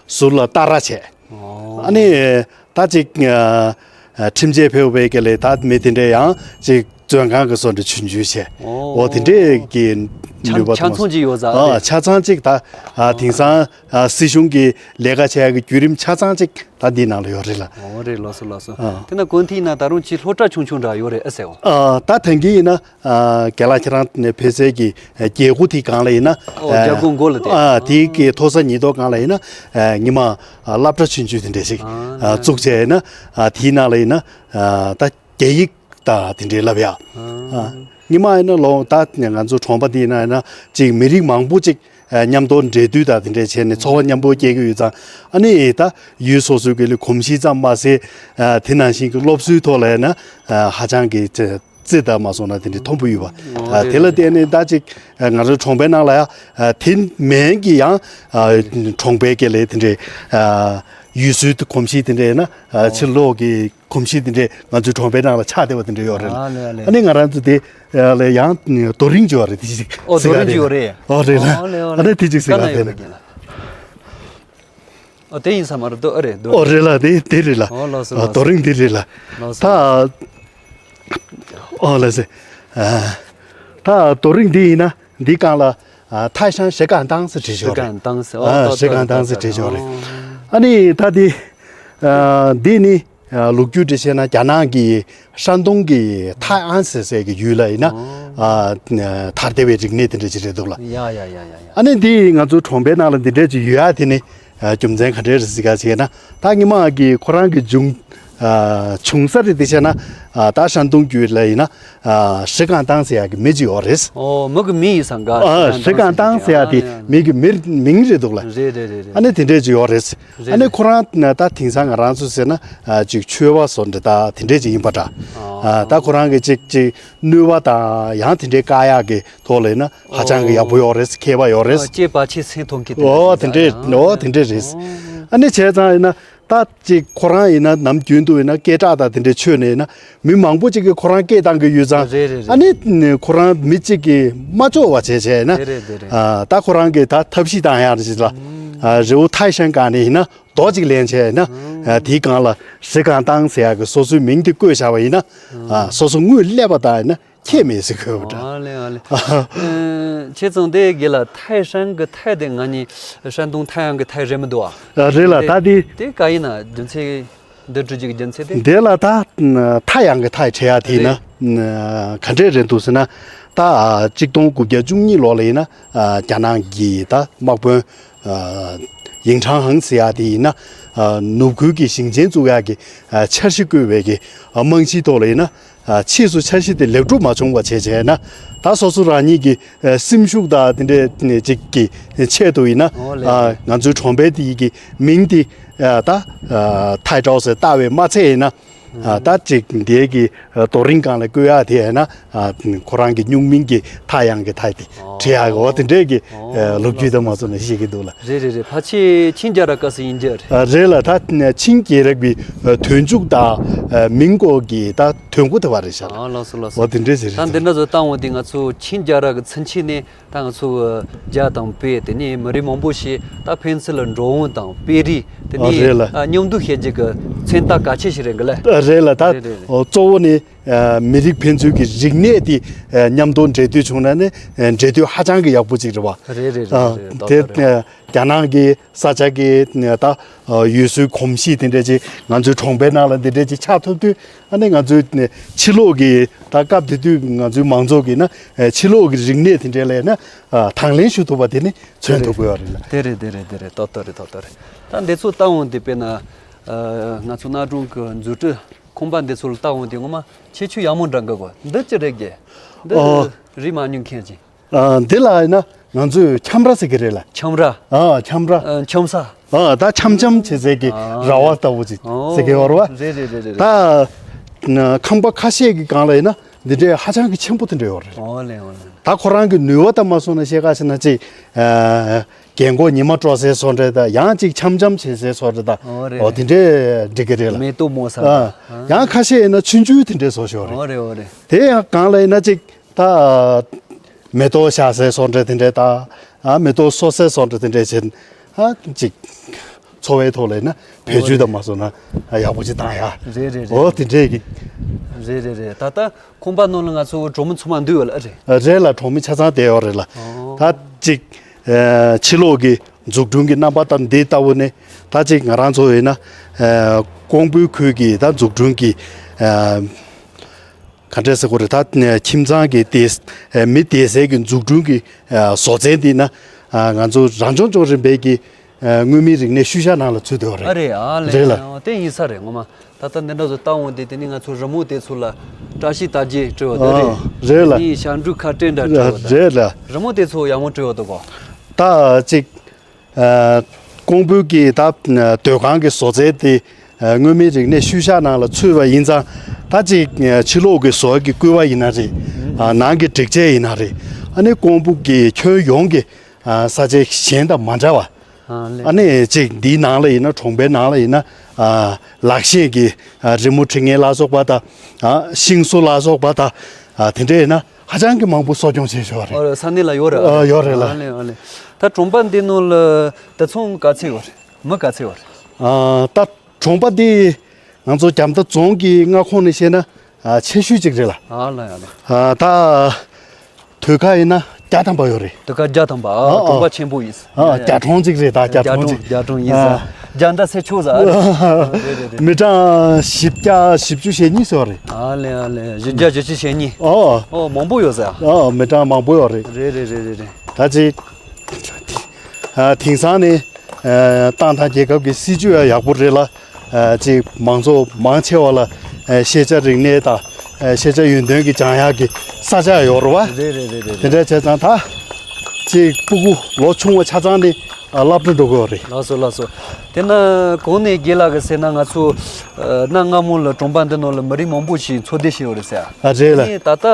ཟུར་ལ་རྟ་ར་བྱས། ཨོ། ཨ་ནི་ད་ཅིག་ཨ་ཨ་ཁྲིམས་ཆད་ཕེབས་པའི་གི་ལས་ད་མི་དེ་འདྲས་ཡང་ཅིག་བཙོན་ཁང་གི་སོ་འདྲ་ཆུང་ཆུང་བྱས། ཨོ། འོ་དེ་འདྲས་ཀྱི་ཆ་ནུས་པ་ཆ་དང་མ་ཚང་ཅིག་ཡོད་ས་ཨ་རེད། ཆ་ཚང་ཅིག་ད་ཨ་དེང་སང་ཨ་སྲིད་གཞུང་གི་ལས་ཀ་བྱེད་ཡག་གི་བརྒྱུད་རིམ་ཆ་ཚང་ཅིག་ད་འདིའི་ནང་ལ་ཡོད་རེད་ལ། ཨོ་རེད། ལགས་སོ་ལགས་སོ། ཨ་དེ་ན་གོན་ཐིག་ན་ད་རུང་ཅིག་སློབ་གྲྭ་ཆུང་ཆུང་འདྲ་ཡོད་རེད་ཨ་ཟེར་བ། ཨ་ད་ཐེངས་ཀྱི་ཡིན་ན། ཨ་རྒན་ལགས་ཁྱེད་རང་ནས་ཕེབས་སའི་གི་རྒྱལ་སྒོ་དེའི་སྒང་ལ་ཡིན་ན། ཨོ་ཨ་རྒྱལ་སྒོ་མགོ་ལ་དེ། ཨ་དེའི་གི་མཐོ་ས་ཉིས་ཐོག་སྒང་ལ་ཡིན་ན། ཨ་ཉི་མ་ཨ་སློབ་གྲྭ་ཆུང་ཆུང་དེ་འདྲ་ཞིག་ཨ་ཨ་བཙུགས་བྱས་ཡིན་ན། ཨ་དེའི་ནང་ལ་ཡིན་ན། ཨ་ད་རྒྱ་ཡིག་ད་དེ་འདྲའི་བསླབ་ཡ། ཨ་ཨ་ཉི་མ་ཡིན་ན་ལོ་ད་ང་ཚོ་གྲོང་པ་འདི་ཡིན་ན་ཡིན་ན་ཅིག་མི་རིགས་མང་པོ་ཅིག་ཨ་མཉམ་དུ་འབྲེལ་མཐུད་དང་དེ་འདྲ་བྱས་ནས་འཚོ་བ་མཉམ་པོ་སྐྱེལ་གི་ཡོད་ཙང་། ཨ་ནི་ད་ཡུལ་སོ་སོའི་གི་ལས་གོམས་གཤིས་ཙམ་མ་ཟད། ཨ་དེ་ནང་བཞིན་གྱི་སློབ་གསོའི་ཐོག་ལ་ཡིན་ན་ཨ་ཧ་ཅང་གི་ཅིག་རྩིས་དང་མ་སོང་ན་དེ་འདྲའི་མཐོན་པོ་ཡོད་པ། ཨོ་ཨ་རེད་དེ་ལ་རེད་བརྟེན་ནས་ད་ཅིག་ཨ་ང་རང་གྲོང་པའི་ནང་ལ་ཡ་ཨ་དེ་མིན་གྱི་ཡང་ཨ་གྲོང་པའི་སྐད་ལས་དེ་འདྲའི་ཨ་ཡུལ་སྲོལ་དེ་གོམས་གཤིས་དེ་འདྲའི་ཡིན་ན་ཨ་ཨོ་ཕྱི་ལོགས་ཀྱི་གོམས་གཤིས་དེ་འདྲའི་ང་ཚོའི་གྲོང་པའི་ནང་ལ་ཆགས་བསྡད་པ་དེ་འདྲ་ཡོད་རེད། ཨ་ལེ་ཨ་ལེ། ཨ་ནི་ང་རང་ཚོ་དེ་ཨ་ལ་ཡང་རྡོ་རིང་ཅིག་ཡོད་རེད། དེ་ཅིག་ཨོ་རྡོ་རིང་ཅིག་ཡོད་རེད། ཨོ་རེད་ལ། ག་ན་ཡོད་རེད། ཨ་ནི་དེ་ཅིག་ཟེར་ག་ན་ཡོད་རེད་རྒན་ལགས། ཨོ་དེ་ཡིན་ས་མ་རེད། རྡོ་ཨ་རེད་རྡོ། ཨོ་རེད་ལ། དེ་དེ་རེད་ལ། ཨོ་ལགས་སོ་ཨ་ལགས་སོ། རྡོ་རིང་དེ་རེད་ལ། ལགས་སོ། ད་ ཨོ་ལགས་སེ། ཨ། ད་རྡོ་རིང་འདི་ཡིན་ན་འདི་སྒང་ལ་ཨ་泰山石敢当ཟེར་བྲིས་ཤོག་རེད།石敢当ཟེར། ཨོ། ཨ། ཏོག་ཏོག་རེད། ཏོག་ཏོག་རེད། ཨོ། ཨ་ནི་ད་འདི་ཨ་འདི་ནི་ཨ་ལོ་རྒྱུས་འདྲ་བཤད་ན་རྒྱ་ནག་གི་山东གི泰安ཟེར་སའི་གི་ཡུལ་ལ་ཡིན་ན། ཨོ། ཨ་དར་ཏེ་བའི་རིག་གནས་དེ་འདྲ་ཅིག་རེད་འདུག་ལ། ཡ་ཡ་ཡ་ཡ་ཡ། ཨ་ནི་འདི་ང་ཚོ་གྲོང་པའི་ནང་ལ་འདི་འདྲ་ཅིག་ཡོད་ཡ་དེ་ནི། ཨ། རྒྱུ་མཚན་ག་འདྲས་རེད་ཟེར་ག་ཟེར་ན། ད་སྔོན་མ་གི་ཁོ་རང་གི་བྱུང་ཨ་བྱུང་ས་རེད་དེ་བཤད་ན། ཨ། ད་山东རྒྱུད་ལ་ཡིན་ན། ཨ།石敢当ཟེར་ཡ་གི་མི་ཅིག་ཡོད་རེད། ཨོ། མི་གི་མིང་ཡིན་ས་ག་ཨ།石敢当ཟེར་ཡ་དེ་མི་གི་མི་མིང་རེད་འདུག་ལ། རེད་རེད་རེད་རེད། ཨ་ནི་དེ་འདྲས་ཅིག་ཡོད་རེད། རེད། ཨ་ནི་ཁོ་རང་ད་དེང་སང་ང་རང་ཚོ་ཟེར་ན། ཨ། ཅིག་ཆོས་པ་བཟོ་འདྲ་ད་དེ་འདྲས་ཅིག་ཡིན་པ་འདྲ། ཨ། ད་ཁོ་རང་གི་ཅིག་ཅིག་ནུས་པ་དང་ཡང་དེ་འདྲའི་བཀག་ཡག་གི་ཐོག་ལ་ཡིན་ན་ཧ་ཅང་གི་ཡག་པོ་ཡོད་རེད། མཁས་པ་ཡོད་རེད། ཨོ། སྐྱེས་པ་ཆེ་སེང་ཐོང་གི་དེ་འདྲ། ཨོ། དེ་འདྲས། ཨོ། དེ་འདྲས་རེད། ཨོ། ཨ་ནི་བྱས་ཙང་ཡིན་ན་ད་ཅིག་ཁོ་རང་ཡིན་ན་ནམ་རྒྱུན་དུ་ཡིན་ན་སྐད་གྲགས་དང་དེ་འདྲས་ཆོད་ནས་ཡིན་ན་མི་མང་པོ་ཅིག་གིས་ཁོ་རང་སྐད་བཏང་གི་ཡོད་ཙང་། རེད་རེད་རེད། ཨ་ནི་ཁོ་རང་མི་གཅིག་གིས་མ་ལྕོགས་པ་བྱས་བྱས་ཡིན་ན། རེད་རེད་རེད་རེད། ཨ། ད་ཁོ་རང་གིས་ད་ཐབས་ཤེས་བཏང་ཡག་ཅིག་ལ། ཨ། རི་བོ་泰山སྒང་ནས་ཡིན་ན་རྡོ་གཅིག་ལེན་བྱས་ཡིན་ན། ཨ། དེའི་སྒང་ལ་石敢当ཟེར་ཡག་གི་སོ་སོའི་མིང་དེ་བཀོད་བཞག་པ་ཡིན་ན། ཨ། སོ་སོ་དངུལ་སླེབས་པ་དང་ཡིན་ན། ཁྱད་མེད་ཟེར་དགོས་པ་འདྲ། ཨ་ལེ་ཨ་ལེ། ཨ། ཁྱེད་ཚང་དེ་དགེ་ལ་泰山གི་泰དེ་ང་གཉིས་山东太阳གི太རེད་མི་འདུག་ཨ། རེད་ལ། ད་དེ་དེ་ག་ཡིན་ན་རྒྱུ་མཚན་འདི་འབྲི་རྒྱུ་གི་རྒྱུ་མཚན་དེ། དེ་ལ་ད་太阳གི་泰བྲིས་ཡ་དེ་ཡིན་ན། རེད། ག་འདྲས་རེད་འདུག་ཟེར་ན། ད་གཅིག་སྟོང་དགུ་བརྒྱ་བཅུ་གཉིས་ལོ་ལ་ཡིན་ན། རྒྱ་ནག་གི་ད་དམག་དཔོན་ཡིང་ཁྲང་ཧང་ཟེར་ཡ་དེ་ཡིན་ན། ནུབ་ཁུལ་གྱི་ཞིང་ཆེན་བཙུགས་ཡག་གི་འཆར་གཞི་བཀོད་པའི་གི་རྨང་གཞིའི་ཐོག་ལ་ཡིན་ན། ཕྱིས་སུ་འཆར་གཞི་དེ་ལེགས་གྲུབ་མ་བྱུང་བ་བྱས་བྱས་ན། ད་སོ་སོ་རང་ཉིད་ཀྱི་སེམས་ཤུགས་དང་དེ་འདྲའི་ཅིག་གི་ཆེད་དུ་ཡིན་ན། ཨོ་ལེ། ང་ཚོའི་གྲོང་པའི་དེ་ཡི་གི་མིང་དེ་ད་ཐའི་ཀྲའོ་ཟེར་བཏགས་པའི་མ་ཚད་ཡིན་ན། ད་ཅིག་འདིའི་གི་རྡོ་རིང་སྒང་ལ་བཀོད་ཡག་དེ་ཡིན་ན། ཁོ་རང་གི་སྨྱུག་མིང་གི་太阳གི་太དེ་བྲིས་ཡག་གི་འོ་དེ་འདྲའི་གི་ལོ་རྒྱུས་དང་མ་སོང་ནས་ཤེས་ཀྱི་འདུག་ལ། རེད་རེད་རེད། ཕལ་ཆེར་ཆིང་རྒྱལ་རབས་སྐབས་སུ་ཡིན་རྒྱུ་རེད། རེད་ལ། ད་ཆིང་རྒྱལ་རབས་ཀྱི་དོན་མཇུག་དང་མིང་སྐོར་གྱི་ད་དོན་གོ་ཐུབ་པ་རེད་ཤག་ལ། ཨ། ལགས་སོ་ལགས་སོ། འོ་དེ་འདྲས་ཟེར། ད་འདི་འདྲ་བཟོ་བཏང་འོང་དུས་ང་ཚོ་ཆིང་རྒྱལ་རབས་ཀྱི་ཚུན་ཆད་ནས་ད་ང་ཚོ་རྒྱ་དང་བོད་དེ་ནས་མི་རིགས་མང་པོ་ཞིག་ད་ཕན་ཚུན་ལ་འགྲོ་འོང་དང་སྤེལ་རེས་དེ་ནས། ཨ། རེད་ལ། ཨ། མཉམ་དུ་བྱེད་རྒྱུ་གི་མཚོན་རྟགས་གལ་ཆེ་ཞིག་རེད་གི་ལ། རེད་ལ། ད་རེད་རེད་རེད། གཙོ་བོ་ནི་མི་རིགས་ཕན་ཚུན་གྱི་རིག་གནས་དེ་མཉམ་དུ་འབྲེལ་མཐུད་བྱུང་ན་ནི་འབྲེལ་མཐུད་ཧ་ཅང་གི་ཡག་པོ་ཅིག་རེད་བ། རེད་རེད་རེད་རེད། ཏག་ཏག་རེད། དེ་རྒྱ་ནག་གི་ས་ཆ་གི་ད་ཡུལ་སྲོལ་གོམས་གཤིས་དེ་འདྲ་ཅིག་ང་ཚོའི་གྲོང་པའི་ནང་ལ་འདི་འདྲ་ཅིག་ཆགས་ཐུབ་དུས། ཨ་ནི་ང་ཚོའི་ཕྱི་ལོགས་ཀྱི་ད་སྐབས་དེ་དུས་ང་ཚོའི་མང་ཚོགས་ཀྱིས་ན་ཕྱི་ལོགས་ཀྱི་རིག་གནས་དེ་འདྲ་ལ་ཡིན་ན་དང་ལེན་ཞུ་ཐུབ་པ་དེ་ནི་མཚོན་ཐུབ་དགོས་པ་རེད་ལ། དེ་རེད་དེ་རེད་དེ་རེད། ཏག་ཏག་རེད། ཏག་ཏག་རེད། ད་འདི་ཚོ་ལྟ་འོང་དུས་དཔེར་ན་ང་ཚོ་གནའ་གྲོང་གི་འཛུགས་སྐྲུན་ཁང་པ་འདི་ཚོ་ལ་ལྟ་འོང་དུས་ངོ་མ་ཁྱད་ཆོས་ཡག་མོ་འདྲ་འགའ་གོ། འདི་ཅི་རེད་གི། འདི་ཨོ། རིག་མ་མྱོང་མཁན་ཅིག་ཨ། འདི་ལ་ཡིན་ན་ང་ཚོས་འཁྱམ་ར་ཟེར་གི་རེད་ལ། འཁྱམ་ར། ཨ། འཁྱམ་ར། ཨ། འཁྱམ་ས། ཨ། ད་འཁྱམ་འཁྱམ་བྱེད་ཟེར་གི། ཨ། ར་བ་ལྟ་བུ་ཅིག་ཨོ། ཟེར་གི་ཡོད་རེད་བ། རེད་རེད་རེད་རེད། ད་ཁང་པ་ཁ་ཤས་ཀྱི་སྒང་ལ་ཡིན་ན་འདི་འདྲའི་ཧ་ཅང་གི་ཆེན་པོ་དེ་འདྲ་ཡོད་རེད། ཨོ་ལེ་ཨོ་ལེ། ད་ཁོ་རང་གི་ནུས་པ་དང་མ་སོང་ན་བཤད་ག་ཟེར་ན་ཅིག་ཨ། རྒན་གོག་ཉི་མ་དཀྲོག་སའི་བཟོ་འདྲ་དང་ཡང་ཅིག་འཁྱམ་འཁྱམ་བྱེད་སའི་བཟོ་འདྲ་དང་། ཨོ་རེད། ཨོ་དེ་འདྲས་འགྲིག་གི་རེད་ལ། མེ་ཏོག་རྨོ་ས། ཨ། ཨ། ཡང་ཁ་ཤས་ཡིན་ན་ཆུང་ཆུང་དེ་འདྲས་བཟོ་ཤོག་རེད། ཨོ་རེད་ཨོ་རེད། དེ་ཡང་སྒང་ལ་ཡིན་ན་ཅིག་ད་མེ་ཏོག་བཞག་སའི་བཟོ་འདྲ་དེ་འདྲས་དང་། ཨ། མེ་ཏོག་གསོ་སའི་བཟོ་འདྲ་དེ་འདྲས་བྱེད། ཨ། ཅིག་འཚོ་བའི་ཐོག་ལ་ཡིན་ན་བེད་སྤྱོད་དང་མ་སོང་ན་ཡག་པོ་ཅིག་བཏང་ཡ། རེད་རེད་རེད། ཨོ་དེ་འདྲས་ཀྱི། རེད་རེད་རེད། ད་ལྟ་ཁང་པ་ནང་ལ་ང་ཚོ་གྲོགས་མོ་ཚང་མ་འདུས་ཡོད་ལ། ཨ། རེད། རེད་ལ། གྲོགས་མོ་ཆ་ཚང་བསྡད་ཡོད་རེད་ལ། ཨོ། ད་ཅིག་ཨ། ཕྱི་ལོགས་ཀྱི་འཛུགས་སྐྲུན་གྱི་རྣམ་པ་དང་འདི་ལྟ་བུ་ནི་ད་ཅིག་ང་རང་ཚོ་ཡིན་ན། ཨ། ཀོང་པོའི་ཁུལ་གྱི་ད་འཛུགས་སྐྲུན་གྱི། ཨ། ག་འདྲས་ཟེར་དགོས་རེད། ད་ཁྱིམ་ཚང་གི་སྡེ། མི་སྡེ་སྲིད་ཀྱི་འཛུགས་སྐྲུན་གྱི་བཟོ་རྩལ་འདི་ན་ང་ཚོ་རང་སྐྱོང་ལྗོངས་རིམ་པའི་གི་མངོན་མིན་རིག་གནས་ཤུལ་བཞག་ནང་ལ་ཚུད་དེ་ཡོད་རེད། ཨ་རེད། རེད་ལ། ཨ་དེ་ཡིན་ས་རེད་ངོ་མ། ད་ལྟ་འདི་འདྲ་ཚོ་ལྟ་འོང་དུས་དེ་ནི་ང་ཚོ་རི་མོ་དེ་ཚོ་ལ་བཀྲ་ཤིས་རྟགས་བརྒྱད་བྲིས་པ་དེ་རེད། ཨ་རེད་ལ། ནི་ཞབས་འདྲུད་ཁ་སྤྲོད་འདྲ་བྲིས་པ་དེ། རེད་ལ། རི་མོ་དེ་ཚོ་ཡག་མོ་བྲིས་པ་འདུག་གོ། ད་ཅིག་ཀོང་པོའི་གི་ད་སྡོད་ཁང་གི་བཟོ་རྩལ་དེ་མངོན་མིན་རིག་གནས་ཤུལ་བཞག་ནང་ལ་ཚུད་པ་ཡིན་ཙང་། ད་ཅིག་ཕྱི་ལོགས་ཀྱི་བཟོ་གི་སྐུད་པ་ཡིན་ན་རེད། ནང་གི་སྒྲིག་ཆས་ཡིན་ན་རེད། ཨ་ནི་ཀོང་པོ་གི་ཁྱོན་ཡོངས་ཀྱི་ས་ཆ་གཞན་དང་མ་འདྲ་བ། ཨ་ནི་ཅིག་འདིའི་ནང་ལ་ཡིན་ན་གྲོང་པའི་ནང་ལ་ཡིན་ན་ལག་ཤེས་ཀྱི་རི་མོ་འབྲི་མཁན་ལ་སོགས་པ་དང་། ཤིང་བཟོ་ལ་སོགས་པ་དང་། དེ་འདྲ་ཡིན་ན་ཧ་ཅང་གི་མང་པོ་གསོ་སྐྱོང་བྱེད་ཆོག་རེད། ཨོ། ས་གནས་ལ་ཡོད་རེད། ཨ། ཡོད་རེད་ལ། ཨ་ལེ་ཨ་ལེ། ད་གྲོང་པ་འདི་ནང་ལ་དུད་ཚང་ག་ཚད་ཡོད་རེད། མི་ག་ཚད་ཡོད་རེད། ཨ། ད་གྲོང་པ་འདི་ང་ཚོ་རྒྱ་མདའ་རྫོང་གི་མངའ་ཁོངས་ནས་བཤད་ན་ ཨ་ཆེ་ཤོས་ཅིག་རེད་ལ། ཨ་ལ་ཡ་ལ། ཨ་ད་དུད་ཁ་ཡིན་ན་བརྒྱ་ཐམ་པ་ཡོད་རེད། དུད་ཁ་བརྒྱ་ཐམ་པ། ཨ་ཨ་གྲོང་པ་ཆེན་པོ་ཡིན། ཨ་ཡ་ཡ། བརྒྱ་གྲོང་ཅིག་རེད། ད་བརྒྱ་གྲོང་ཅིག་བརྒྱ་གྲོང་ཡིན་ཨ་ས། བརྒྱ་འདྲ་ཟེར་ཆོག་ས་ཨ་རེད། རེད་རེད་རེད། མི་གྲངས་བཞི་བརྒྱ་བཞི་བཅུ་ཞེ་གཉིས་ཟེར་བ་རེད། ཨ་ལེ་ཨ་ལེ། བཞི་བརྒྱ་བཞི་བཅུ་ཞེ་གཉིས། ཨོ། ཨོ་མང་པོ་ཡོད་ས་ཨ། ཨོ་མི་གྲངས་མང་པོ་ཡོད་རེད། རེད་རེད་རེད་རེད་རེད། ད་ཅིག་ཨ་དེང་སང་ནི་ཨ་ཏང་དང་རྒྱལ་ཁབ་ཀྱི་སྲིད་ཇུས་ཡང་ཡག་པོ་རེད་ལ། ཨ་ཅིག་མང་ཚོགས་མང་ཆེ་བ་ལ་ཨ་ཤེས་བྱ་རིག་གནས་དང་ཨ་ཤེས་བྱ་ཡོན་ཏན་གྱི་སྦྱང་ཡག་གི་ས་ཆ་ཡོད་རེད་བ། རེད་རེད་རེད་རེད། དེ་འདྲ་བྱས་ཙང་ད་ཅིག་སྤུ་གུ་ལོ་ཆུང་བ་ཆ་ཚང་ནི་ཨ་སློབ་གྲྭ་འགྲོ་གི་ཡོད་རེད། ལགས་སོ་ལགས་སོ། དེ་ན་གོང་ནས་རྒན་ལགས་ཀྱིས་ཟེར་ན་ང་ཚོ་ཨ་གནའ་སྔ་མོ་ལ་གྲོང་པ་འདི་ནང་ལ་མི་རིགས་མང་པོ་ཞིག་འཚོ་སྡོད་བྱས་ཡོད་རེད་ཟེར། ཨ་རེད་ལ། ཨ་ནི་ད་ལྟ་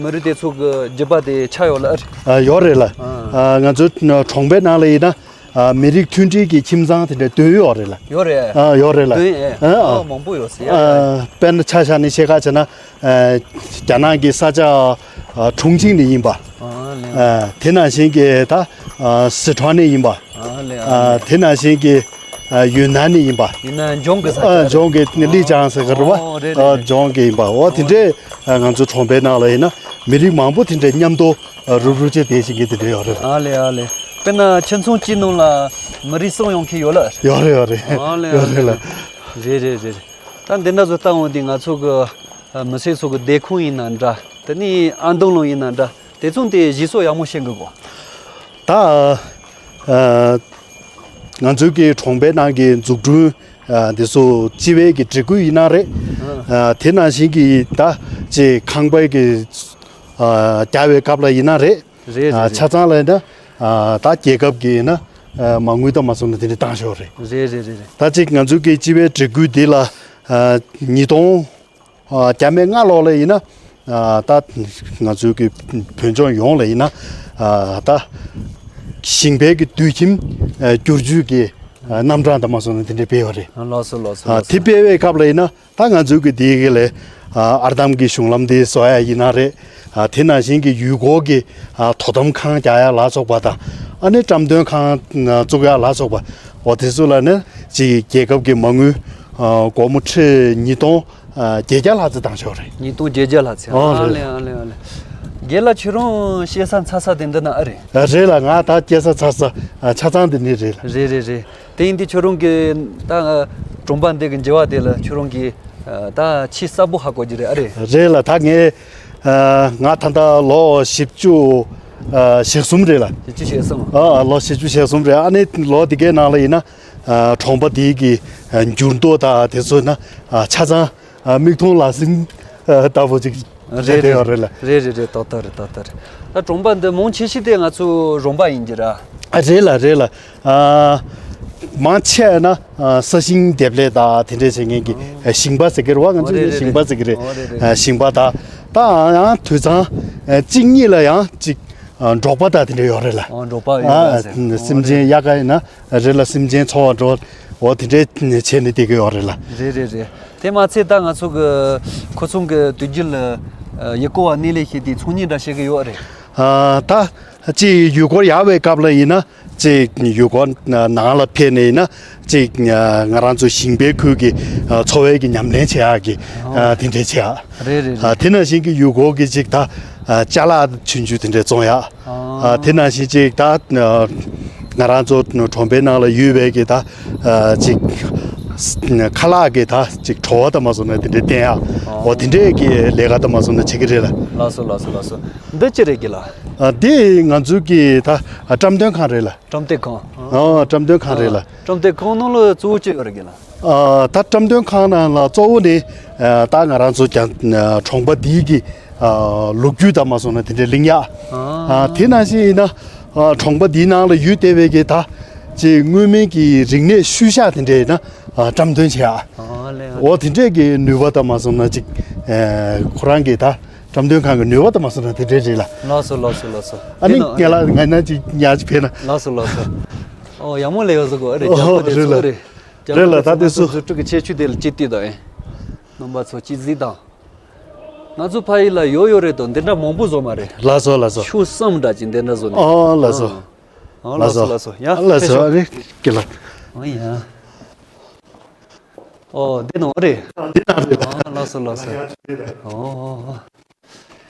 མི་རིགས་དེ་ཚོ་གི་རྒྱུད་པ་དེ་ཆགས་ཡོད་ལ་ཨ་རེད། ཨ་ཡོད་རེད་ལ། ཨ་ཨ་ང་ཚོ་གྲོང་པའི་ནང་ལ་ཡིན་ན། ཨ་མི་རིགས་མཐུན་སྒྲིལ་གྱི་ཁྱིམ་ཚང་དེ་འདྲ་བདུན་ཡོད་རེད་ལ། ཡོད་རེད། ཨ་ཡོད་རེད་ལ། བདུན་ཨེ། ཨ་ཨ་ཨ་མང་པོ་ཡོད་ཟེར་ཡ། ཨ་དཔེར་ན་ཆ་བཞག་ནས་བཤད་ཁ་བྱས་ན། ཨ་རྒྱ་ནག་གི་ས་ཆ་ཨ་ཁྲུང་ཆིང་ནས་ཡིན་པ། ཨ་ལེ། ཨ་དེ་ནང་བཞིན་གྱི་ད་ཨ་སི་ཁྲོན་ནས་ཡིན་པ། ཨ་ལེ་ཨ་ཨ་ལེ། དེ་ནང་བཞིན་གྱི་ཨ་ཡུན་ནན་ནས་ཡིན་པ། ཡུན་ནན་ལྗོངས་ཀྱི་ས་ཆ་ཨ་རེད། ལྗོངས་ཀྱི་ལི་ཅང་ཟེར་གི་རེད་བ། ཨོ་རེད་རེད་ཨ་རེད། ལྗོངས་ཀྱི་ཡིན་པ། འོ་དེ་འདྲས་ཨ་ང་ཚོ་གྲོང་པའི་ནང་ལ་ཡིན་ན་མི་རིགས་མང་པོ་དེ་འདྲས་མཉམ་དུ་ཨ་རུབ་རུབ་བྱས་བསྡད་བཞིན་གྱི་དེ་འདྲ་ཡོད་རེད། ཨ་ལེ་ཨ་ལེ། དཔེར་ན་ཁྱིམ་ཚང་གཅིག་ནང་ལ་མི་རིགས་གསུམ་ཡོང་མཁན་ཡོད་ལ། ཡོད་རེད་ཡོད་རེད། ཨ་ལེ་ཡོད་ཨ་རེད་ལེ། ལ། རེད་རེད་རེད་རེད། ད་འདི་འདྲ་ཚོ་ལྟ་འོང་དུས་ང་ཚོ་གི་ཨ་མི་སེར་ཚོ་གི་སྡོད་ཁང་ཡིན་ན་འདྲ། དེ་ནས་ཨ་མདོ་ལུང་ཡིན་ན་འདྲ། དེ་ཚོ་དེ་གཞི་བཟོ་ཡག་མོ་བྱེད་དགོས་གོ། ད་ཨ་ང་ཚོའི་གི་གྲོང་པའི་ནང་གི་འཛུགས་སྐྲུན་ཨ་འདི་ཚོ་སྤྱི་པའི་གི་སྒྲིག་བཀོད་ཡིན་ན་རེད། ཨ་དེ་ནང་བཞིན་གྱི་ད་ཅིག་ཁང་པའི་གི་ཨ་རྒྱག་པའི་སྐབས་ལ་ཡིན་ན་རེད། རེད་རེད་ཨ་རེད། ཆ་ཚང་ལ་ཡིན་ན་ཨ་ད་རྒྱལ་ཁབ་ཀྱི་ཡིན་ན་ཨ་མ་དངུལ་དང་མ་སོང་ན་དེ་འདྲ་བཏང་ཤོག་རེད། རེད་རེད་རེད་རེད། ད་ཅིག་ང་ཚོའི་གི་སྤྱི་པའི་སྒྲིག་བཀོད་འདི་ལ་ཨ་ཉིས་སྟོང་ཨ་བརྒྱ་མེད་ལྔ་ལོ་ལ་ཡིན་ན་ཨ་ད་ང་ཚོའི་གི་བོད་ལྗོངས་ཡོངས་ལ་ཡིན་ན་ཨ་ད་ཞིང་པའི་གི་དུད་ཁྱིམ་ཨ་བསྒྱུར་བཅོས་ཀྱི་ཨ་རྣམ་གྲངས་དང་མ་སོང་ན་དེ་འདྲ་སྤེལ་བ་རེད། ཨ་ལགས་སོ་ལགས་སོ་ཨ་ལགས་སོ། དེ་སྤེལ་བའི་སྐབས་ལ་ཡིན་ན། ད་ང་ཚོའི་གི་དེའི་གི་ལས་ཨ་ཨར་འདམ་གྱི་གཞུང་ལམ་དེ་བཟོ་ཡ་ཡིན་ན་རེད། ཨ་དེ་ནང་བཞིན་གྱི་ཡུལ་སྐོར་གྱི་ཨ་དོ་དམ་ཁང་རྒྱག་ཡ་ལ་སོགས་པ་དང་། ཨ་ནི་བཀྲམ་སྟོན་ཁང་ཨ་བཙུགས་ཡ་ལ་སོགས་པ། འོ་དེ་ཚོ་ལ་ནི་ཅིག་རྒྱལ་ཁབ་ཀྱི་མ་དངུལ་ཨ་སྒོར་མོ་ཁྲི་ཉིས་སྟོང་ཨ་བརྒྱད་བརྒྱ་ལྷག་ཙམ་བཏང་ཆོག་རེད། ཉིས་སྟོང་བརྒྱད་བརྒྱ་ལྷག་ཙམ། ཨ་ཨ་རེད། ལེ་ཨ་ལེ་ཨ་ལེ། རྒན་ལགས་ཁྱོད་རང་སྐྱེས་ས་འཚར་ས་དེ་འདི་ན་ཨ་རེད། ཨ་རེད་ལ། ང་ད་སྐྱེས་ས་འཚར་ས་ཨ་ཆ་ཚང་འདི་ནས་རེད་ལ། རེད་རེད་རེད། དེ་ཡིན་དུས་ཁྱོད་རང་གི་ད་གྲོང་པ་འདི་གི་འགྱུར་བ་དེ་ལ་ཁྱོད་རང་གིས་ཨ་ད་ཆེས་གསལ་པོ་ཧ་གོ་རྒྱུ་རེད་ཨ་རེད། རེད་ལ། ད་ངས་ཨ་ང་ད་ལྟ་ལོ་བཞི་བཅུ་ཨ་ཞེ་གསུམ་རེད་ལ། བཞི་བཅུ་ཞེ་གསུམ། ཨ་ཨ་ལོ་བཞི་བཅུ་ཞེ་གསུམ་རེད། ཨ་ནི་ལོ་འདི་གའི་ནང་ལ་ཡིན་ན་ཨ་གྲོང་པ་འདི་གི་ཨ་འགྱུར་ལྡོག་དང་དེ་ཚོ་ན་ཨ་ཆ་ཚང་ཨ་མིག་མཐོང་ལག་ཟིན་ཨ་ལྟ་བུ་ཅིག་རེད་རེད། བསྡད་ཡོད་རེད་ལ། རེད་རེད་རེད། ཏག་ཏག་རེད། ཏག་ཏག་རེད། ད་གྲོང་པ་འདི་མང་ཆེ་ཤོས་དེ་ང་ཚོ་རོང་པ་ཡིན་གྱི་ར། ཨ་རེད་ལ་རེད་ལ། ཨ་མང་ཆེ་ན་ཨ་ས་ཞིང་འདེབས་ལས་དང་དེ་འདྲས་བྱེད་མཁན་གྱི་ཨ་ཞིང་པ་ཟེར་གྱི་རེད་བ། ང་ཨོ་ཚོ་རེད་ནི་རེད་ཞིང་པ་རེད། ཟེར་གྱི་རེད། ཨོ་རེད་རེད། ཨ་ཞིང་པ་དང་། ད་ཡང་དུད་ཚང་ཨ་གཅིག་གཉིས་ལ་ཡང་ཅིག་ཨ་འབྲོག་པ་དང་དེ་འདྲས་ཡོད་རེད་ལ། ཨོ་འབྲོག་པ་ཡོད་ཨ་རེད་ཟེར། ཨ་ཨོ་སེམས་ཅན་རེད། དབྱར་ཁ་ཡིན་ན། རེད་ལ། སེམས་ཅན་འཚོ་བ་འགྲོ་འོ་དེ་འདྲས་བྱས་ནས་བསྡད་ཀྱི་ཡོད་རེད་ལ། རེད་རེད་རེད། དེ་མ་ཚད་ད་ང་ཚོ་གི་ཁོ་ཚོ་གི་དུས་རྒྱུན་ལ་ཡུལ་སྐོར་བ་སྣེ་ལེན་བྱེད་དུས་ཚོང་གཉེར་འདྲ་བྱེད་ཀྱི་ཡོད་རེད། ཨ་ད་ཅིག་ཡུལ་སྐོར་ཡག་པའི་སྐབས་ལ་ཡིན་ན་ཅིག་ཡུལ་སྐོར་ནང་ལ་ཕེབས་ནས་ཡིན་ན་ཅིག་ང་རང་ཚོ་ཞིང་པའི་ཁུལ་གྱི་འཚོ་བའི་གི་ཉམས་ལེན་བྱེད་ཡག་གི་དེ་འདྲས་བྱེད་ཡག་རེད་རེད་ཨ་རེད། དེ་ནང་བཞིན་གྱི་ཡུལ་སྐོར་གྱི་ཅིག་ད་ཨ་ཅ་ལག་ཆུང་ཆུང་དེ་འདྲས་བཙོང་ཡག་ཨ་ཨ་དེ་ནང་བཞིན་ཅིག་ད་ཨ་ང་རང་ཚོ་གྲོང་པའི་ནང་ལ་ཡོད་པའི་གི་ད་ཨ་ཅིག་ཁ་ལག་གི་ད་ཅིག་བྲོ་བ་དང་མ་སོང་ན་དེ་འདྲས་བསྟན་ཡག་ཨ་འོ་དེ་འདྲས་ཀྱི་ལས་ཀ་དང་མ་སོང་ན་བྱེད་ཀྱི་རེད་ལ། ལགས་སོ་ལགས་སོ་ལགས་སོ། འདི་ཅི་རེད་གི་ལ། ཨ་དེ་ང་ཚོའི་གི་ད་ཨ་བཀྲམ་སྟོན་ཁང་རེད་ལ། བཀྲམ་སྟོན་ཁང་། ཨ་བཀྲམ་སྟོན་ཁང་རེད་ལ། བཀྲམ་སྟོན་ཁང་ནང་ལ་གཙོ་བོ་ཅི་ཡོད་རེད་གི་ལ། ཨ་ད་བཀྲམ་སྟོན་ཁང་ནང་ལ་གཙོ་བོ་ནི་ཨ་ད་ང་རང་ཚོ་ཀྱང་ཨ་གྲོང་པ་འདིའི་གི་ཨ་ལོ་རྒྱུས་དང་མ་སོང་ན་དེ་འདྲའི་གླེང་ཡག་ཨ་ཨ་དེ་ནང་བཞིན་ཡིན་ན་ཨ་གྲོང་པ་འདིའི་ནང་ལ་ཡོད་བསྡད་པའི་གི་ད་ཅིག་སྔོན་མའི་གི་རིག་གནས་ཤུལ་བཞག་དེ་འདྲ་ཡིན་ན་ཨ་བཀྲམ་སྟོན་བྱེད་ཡག་ཨ་ལེ་ཨ་ལེ། འོ་དེ་འདྲས་གི་ནུས་པ་དང་མ་སོང་ན་ཅིག་ཨ་ཁོ་རང་གི་ད། བཀྲམ་སྟོན་ཁང་གི་ནུས་པ་དང་མ་སོང་ན་དེ་འདྲས་རེད་ལ། ལགས་སོ་ལགས་སོ་ལགས་སོ། ཨ་ནི་ངས་ལ་ང་ན་ཅིག་ཉག་ཅིག་ཕེབས་ན། ལགས་སོ་ལགས་སོ། ཨོ་ཡག་མོ་ལས་ཡོད་ཟེར་གོ་ཨ་རེད། ཨོ་རྒྱབ་པོ་དེ་རེད་ཚོ་ལ། ཨ་རེད། རྒྱབ་པོ་རེད་ལ། དེ་ད་ཚོ་དེ་ང་ཚོ་སུ་འཛུལ་ཁྲིད་ཀྱི་ཆེ་ཆུ་དེ་ལ་ཅིག་བལྟས་དང་ཨེ། རྣམ་པ་ཚོ་ཅིག་གཟིགས་དང་། ང་ཚོ་ཕ་ཡུལ་ལ་ཡོད་ཡོད་རེད་དོ། འདི་འདྲ་མང་པོ་བཟོ་མ་རེད། ལགས་སོ་ལགས་སོ། ཆུ་གསུམ་འདྲ་ཅིག་འདི་འདྲ་བཟོ་ནས། ཨོ་ལགས་སོ། ཨོ་ལགས་སོ་ལགས་སོ། ཡ་ལགས་སོ། ཕེབས་ཤོག་ཨ་རེད་ཀྱི་ལ། ཨོ་ཡ། ཨོ་འདི་ནང་རེད། འདི་ནང་རེད། ཨོ་ལགས་སོ་ལགས་སོ། ཨོ་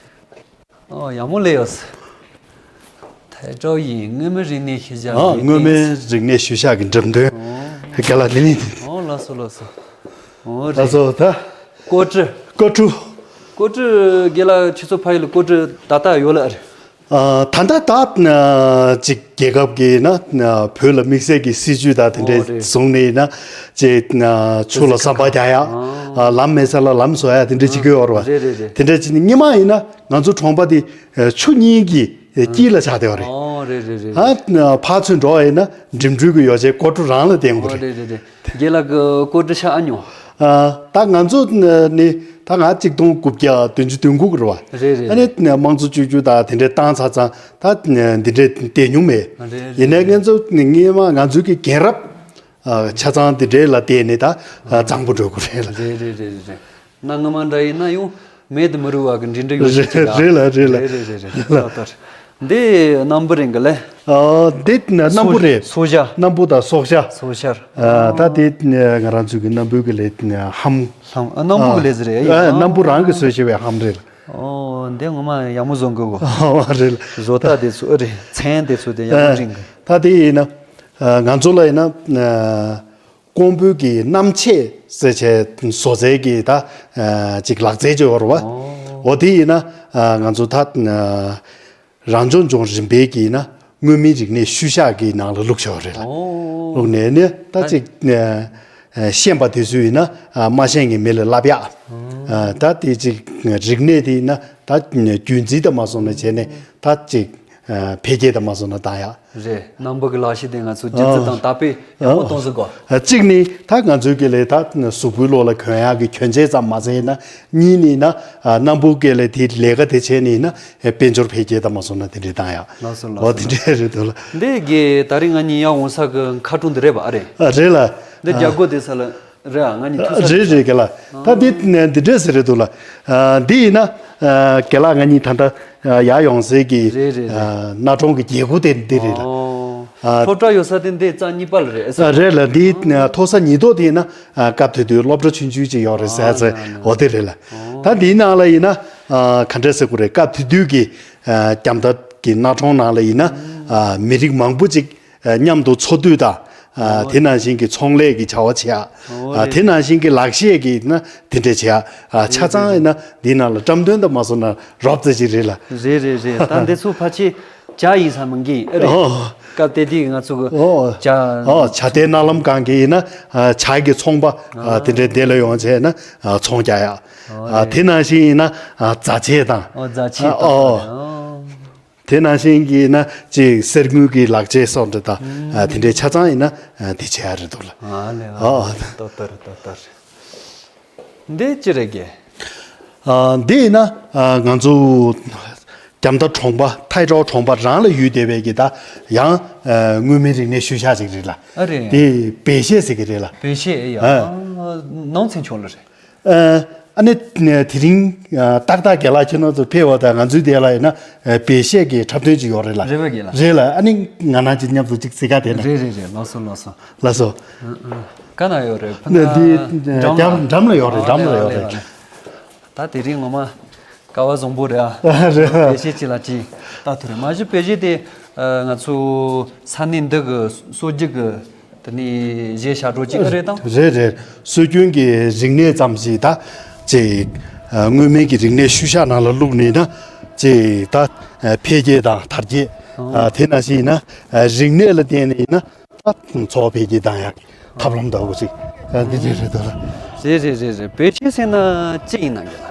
ཨོ་ཡག་མོ་ལས་ཡོད། ཐའེ་ཀྲའོ་ཡིན། མངོན་མིན་རིག་གནས་ཤུལ་བཞག་ཨ་གི་སྔོན་མིན་རིག་གནས་ཤུལ་བཞག་གི་འགྲེམས་སྟོན། ཨོ་རྒན་ལགས་འདི་ནི། ཨོ་ལགས་སོ་ལགས་སོ། ཨོ་རེད། ལགས་སོ་ད། ཀོ་ཀྲི། ཀོ་ཀྲུ། ཀོ་ཀྲི་རྒན་ལགས་ཁྱེད་ཚོ་ཕ་ཡུལ་ལ་ཀོ་ཀྲི་ད་ལྟ་ཡོད་ལ་རེད། ཨ་ད་ལྟ་ད་ཅིག་རྒྱལ་ཁབ་ཀྱི་ན་བོད་ལ་དམིགས་བསལ་གྱི་སྲིད་ཇུས་དང་དེ་འདྲས་ཨོ་རེད། བཟུང་ནས་ན་ཅིག་ཆུ་ལ་ཟམ་པ་རྒྱག་ཡ། ཨ་ལམ་མེད་ས་ལ་ལམ་བཟོ་ཡ་དེ་འདྲས་བྱེད་ཀྱི་ཡོད་རེད་བ། རེད་རེད་རེད། དེ་འདྲས་བྱེད་ནས་སྔོན་མ་ཡིན་ན་ང་ཚོ་གྲོང་པ་དེ་ཆུ་གཉིས་ཀྱི་དཀྱིལ་ལ་ཆགས་བསྡད་པ་རེད། ཨོ་རེད་རེད་རེད། ཨ་ཕར་ཚུར་འགྲོ་བ་ཡིན་ན་འགྲིམ་འགྲུལ་གྱི་ཡོ་བྱད་ཀོ་ཀྲུ་རང་ལ་བརྟེན་དགོས་ཨོ་རེད། རེད་རེད་རེད། རྒན་ལགས་ཀྱི་ཀོ་ཀྲི་ཤ་ཨ་ཉོ། ཨ་ད་ང་ཚོ་ནི་ད་ང་གཅིག་སྟོང་དགུ་བརྒྱ་བདུན་ཅུ་དོན་དགུ་གི་རེད་བ། རེད་རེད། ཨ་ནི་དམངས་གཙོ་བཅོས་བསྒྱུར་དང་དེ་འདྲའི་བཏང་ཚར་ཙང་ད་འདི་འདྲའི་བལྟས་མྱོང་མེད། རེད་རེད། ཡིན་ནའི་ང་ཚོ་སྔོན་མ་ང་ཚོའི་གི་རྒན་རབས་ཨ་ཆ་ཚང་འདི་འདྲའི་ལ་བལྟས་ནས་ད་ཨ་གཙང་པོ་འགྲོ་དགོས་རེད་ལ། རེད་རེད་རེད་རེད། གནའ་སྔ་མ་འདྲ་ཡིན་ན་ཡང་མེད་དུ་མི་རུང་བ་གི་འགྲིམ་འགྲུལ་ཡོ་བྱད་ཅིག་རེད་ལ་རེད་ལ། རེད་རེད་རེད་རེད། ལགས་ལགས། འདི་སྣམ་བུ་རེད་གི་ལེ། ཨ་འདི་སྣམ་བུ་རེད། སོ་ཤ། སྣམ་བུ་དང་སོག་ཤ། སོག་ཤ། ཨ་ད་དེ་ང་རང་ཚོའི་གི་སྣམ་བུ་གི་ལས་ཧམ། ལྷམ། ཨ་སྣམ་བུ་གི་ལས་ཟེར་རེད། ཨ་སྣམ་བུ་རང་གི་བཟོས་བྱས་པའི་ཧམ་རེད། ཨོ་འདི་ངོ་མ་ཡག་མོ་བཟོ་གི་གོ། ཨོ་རེད། བཟོ་ལྟ་དེ་ཚོ་ཨ་རེད། མཚན་དེ་ཚོ་དེ་ཡག་མོ་རིང་གི། ད་དེ་ཡིན་ན་ང་ཚོ་ལ་ཡིན་ན་ཀོང་པོའི་གི་སྣམ་ཆས་ཟེར་བྱས་བཟོ་རྩལ་གི་ད་ཅིག་ལག་རྩལ་ཅིག་ཡོད་རེད་བ། ཨོ་དེ་ཡིན་ན་ང་ཚོ་ད། རང་སྐྱོང་ལྗོངས་རིམ་པའི་གི་ན་མངོན་མིན་རིག་གནས་ཤུལ་བཞག་གི་ནང་ལ་བླུགས་ཆོག་རེད་ལ། ཨོ། བླུགས་ནས་ནི་ད་ད་ཅིག་ཨ་ཤེས་པ་དེ་ཚོ་ཡིན་ན་ཨ་མ་ཤེས་མཁན་མི་ལ་བསླབ་ཡག་ཨ་ད་དེ་ཅིག་རིག་གནས་དེ་ཡིན་ན་ད་རྒྱུན་འཛིན་དུ་མ་སོང་ན་བྱས་ནས་ད་ཅིག་ཨ་འཕེལ་རྒྱས་དུ་མ་སོང་ན་བཏང་ཡག་རེད། སྣམ་བུ་གི་ལག་ཤེས་དེ་ང་ཚོ་རྒྱུན་འཛིན་དང་དར་སྤེལ་ཡག་པོ་གཏོང་ཟིན་གོ། ཨ་གཅིག་ནི་ད་ང་ཚོའི་གི་ལས་ད་གཟུགས་པོའི་ལོགས་ལ་གྱོན་ཡག་གི་གྱོན་ཆས་ཙམ་མ་ཟད་ན་གཉིས་ནི་ན་ཨ་སྣམ་བུ་གི་ལས་དེ་ལས་ཀ་དེ་བྱས་ནི་ན་དཔལ་འབྱོར་འཕེལ་རྒྱས་དང་མ་སོང་ན་དེ་འདྲའི་བཏང་ཡག་ལགས་སོ་ལགས་སོ། འོ་དེ་འདྲའི་རེད་འདུག་ལ། འདི་གི་ད་རིང་ང་གཉིས་ཡར་འོང་ས་གི་མཁར་གྲོང་འདི་རེད་པ་ཨ་རེད། ཨ་རེད་ལ། འདི་རྒྱ་སྒོ་དེ་ས་ལ་རེད་ཨ། ང་གཉིས་ཐུག་ས་རེད་རེད་ག་ལ། ད་འདི་འདི་འདྲས་ཟེར་རེད་འདུག་ལ། ཨ་འདི་ཡིན་ན་ཨ་ག་ལ་ང་གཉིས་ད་ལྟ་ཡར་ཡོང་སའི་གི་རེད་རེད་རེད། ཨ་གནའ་གྲོང་གི་རྒྱལ་སྒོ་དེ་འདི་རེད་ལ། ཨོ། ཨ་སློབ་གྲྭ་ཡོད་ས་དེ་འདི་རྩ་གཉིས་པ་ལ་རེད་ཨེ་ས། ཨ་རེད་ལ། འདི་མཐོ་ས་ཉིས་ཐོག་དེ་ཡིན་ན་ཨ་སྐབས་དེ་དུས་སློབ་གྲྭ་ཆུང་ཆུང་ཅིག་ཡོད་རེད་ཟེར་ཨ་ཚེ་ཡ་ཡ། འོ་དེ་རེད་ལ། ཨོ། ད་འདིའི་ནང་ལ་ཡིན་ན་ཨ་ག་འདྲ་ཟེར་དགོས་རེད། སྐབས་དེ་དུས་ཀྱི་ཨ་རྒྱ་མདའ་གི་གནའ་གྲོང་ནང་ལ་ཡིན་ན་ཨ་མི་རིགས་མང་པོ་ཅིག་ཨ་མཉམ་དུ་འཚོ་སྡོད་དང་ཨ་ཨོ། དེ་ནང་བཞིན་གྱི་ཚོང་ལས་ཀྱི་བྱ་བ་བྱེད་ཡ། ཨོ་ཨ་རེད། དེ་ནང་བཞིན་གྱི་ལག་ཤེས་ཀྱི་ན་དེ་འདྲ་བྱེད་ཡ། ཨ་ཆ་ཚང་ཡིན་ན་འདིའི་ནང་ལ་བཀྲམ་སྟོན་དང་མ་སོང་ན་རོབ་ཙམ་ཅིག་རེད་ལ། རེད་རེད་རེད། ད་འདི་ཚོ་ཕལ་ཆེར་ཇ་ཡིན་ས་མིན་གྱི་ཨེ་རེད། ཨོ། སྐབས་དེ་དུས་ང་ཚོ་གི་ཨོ། ཇ། ཨོ་ཇ་དེ་གནའ་ལམ་སྒང་གི་ཡིན་ན་ཨ་ཇ་གི་ཚོང་པ་ཨ་ཨ་དེ་འདྲའི་དེ་ལ་ཡོང་བྱས་ན་ཨ་ཚོང་རྒྱག་ཡ། ཨོ་ཨ་རེད། དེ་ནང་བཞིན་ཡིན་ན་ཨ་རྫ་ཆས་དང་ཨོ་རྫ་ཆས་ཨ་ཨོ། ཨོ། དེ་ནང་བཞིན་གྱི་ན་ཅིག་གསེར་དངུལ་གྱི་ལག་ཆས་སོགས་འདྲ་དང་ཨ་དེ་འདྲའི་ཆ་ཚང་ཡིན་ན་ཨ་དེ་བྱེད་ཡ་རེད་འདུག་ལ། ཨ་ལས་ཨ་ཨ། ཏོ་ཏོ་རེད་ཏོ་ཏོ་རེད། འདི་ཅི་རེད་གི། ཨ་འདི་ཡིན་ན་ཨ་ང་ཚོ་རྒྱ་མདའ་གྲོང་པ་ཐའི་ཀྲའོ་གྲོང་པ་རང་ལ་ཡོད་བསྡད་པའི་གི་ད་ཡང་ཨ་མངོན་མིན་རིག་གནས་ཤུལ་བཞག་ཅིག་རེད་ལ། ཨ་རེད། དེ་བེ་ཤེད་ཟེར་གི་རེད་ལ། བེ་ཤེད་ཡ། ཨ་ནང་ཚན་ཆུང་ལ་རེད། ཨ་ནི་དེ་རིང་ཏག་ཏག་རྒན་ལགས་ཁྱེད་རང་ཚོ་ཕེབས་པ་དང་ང་ཚོའི་དེ་ལ་ཡིན་ན་བེ་ཤེད་ཀྱི་འཁྲབ་སྟོན་ཅིག་ཡོད་རེད་ལ། རེད་པ་རྒན་ལགས། རེད་ལ། ཨ་ནི་ང་རང་ཅིག་མཉམ་དུ་ཅིག་གཟིགས་ག་དེ་ན། རེད་རེད་རེད། ལགས་སོ་ལགས་སོ། ལགས་སོ། ག་ན་ཡོད་རེད། ཕ་ན་འདི་འགྲམ་ལ། འགྲམ་ལ་ཡོད་རེད། འགྲམ་ལ་ཡོད་རེད། ད་དེ་རིང་ངོ་མ་སྐལ་བ་བཟང་པོ་རེད་ཨ། རེད། བེ་ཤེད་ཅིག་ལ་ཅིག་ལྟ་ཐུབ་རེད། མ་གཞི་བེ་ཤེད་དེ་ང་ཚོ་ས་གནས་འདི་གི་སྲོལ་རྒྱུན་གྱི་དེ་ནས་གཞས་ཞབས་བྲོ་གཅིག་རེད་དམ། རེད་རེད། སྲོལ་རྒྱུན་གྱི་རིག་གནས་ཙམ་ཞིག་ད་ཅིག་ཨ་མངོན་མིན་གྱི་རིག་གནས་ཤུལ་བཞག་ནང་ལ་བླུགས་ནས་ན་ཅིག་ད་ཨ་འཕེལ་རྒྱས་དང་དར་རྒྱས། ཨོ། ཨ་དེ་ནང་བཞིན་ཡིན་ན་ཨ་རིག་གནས་ལ་བརྟེན་ནས་ཡིན་ན་ད་འཚོ་བ་འཕེལ་རྒྱས་བཏང་ཡག་གི་ཐབས་ལམ་འདྲ་བོ་ཅིག་ཨ་འདི་འདྲ་རེད་འདུག་ལ། རེད་རེད་རེད་རེད། བེ་ཤེད་ཟེར་ན་ཅི་ཡིན་ན་ཡོད་ལ།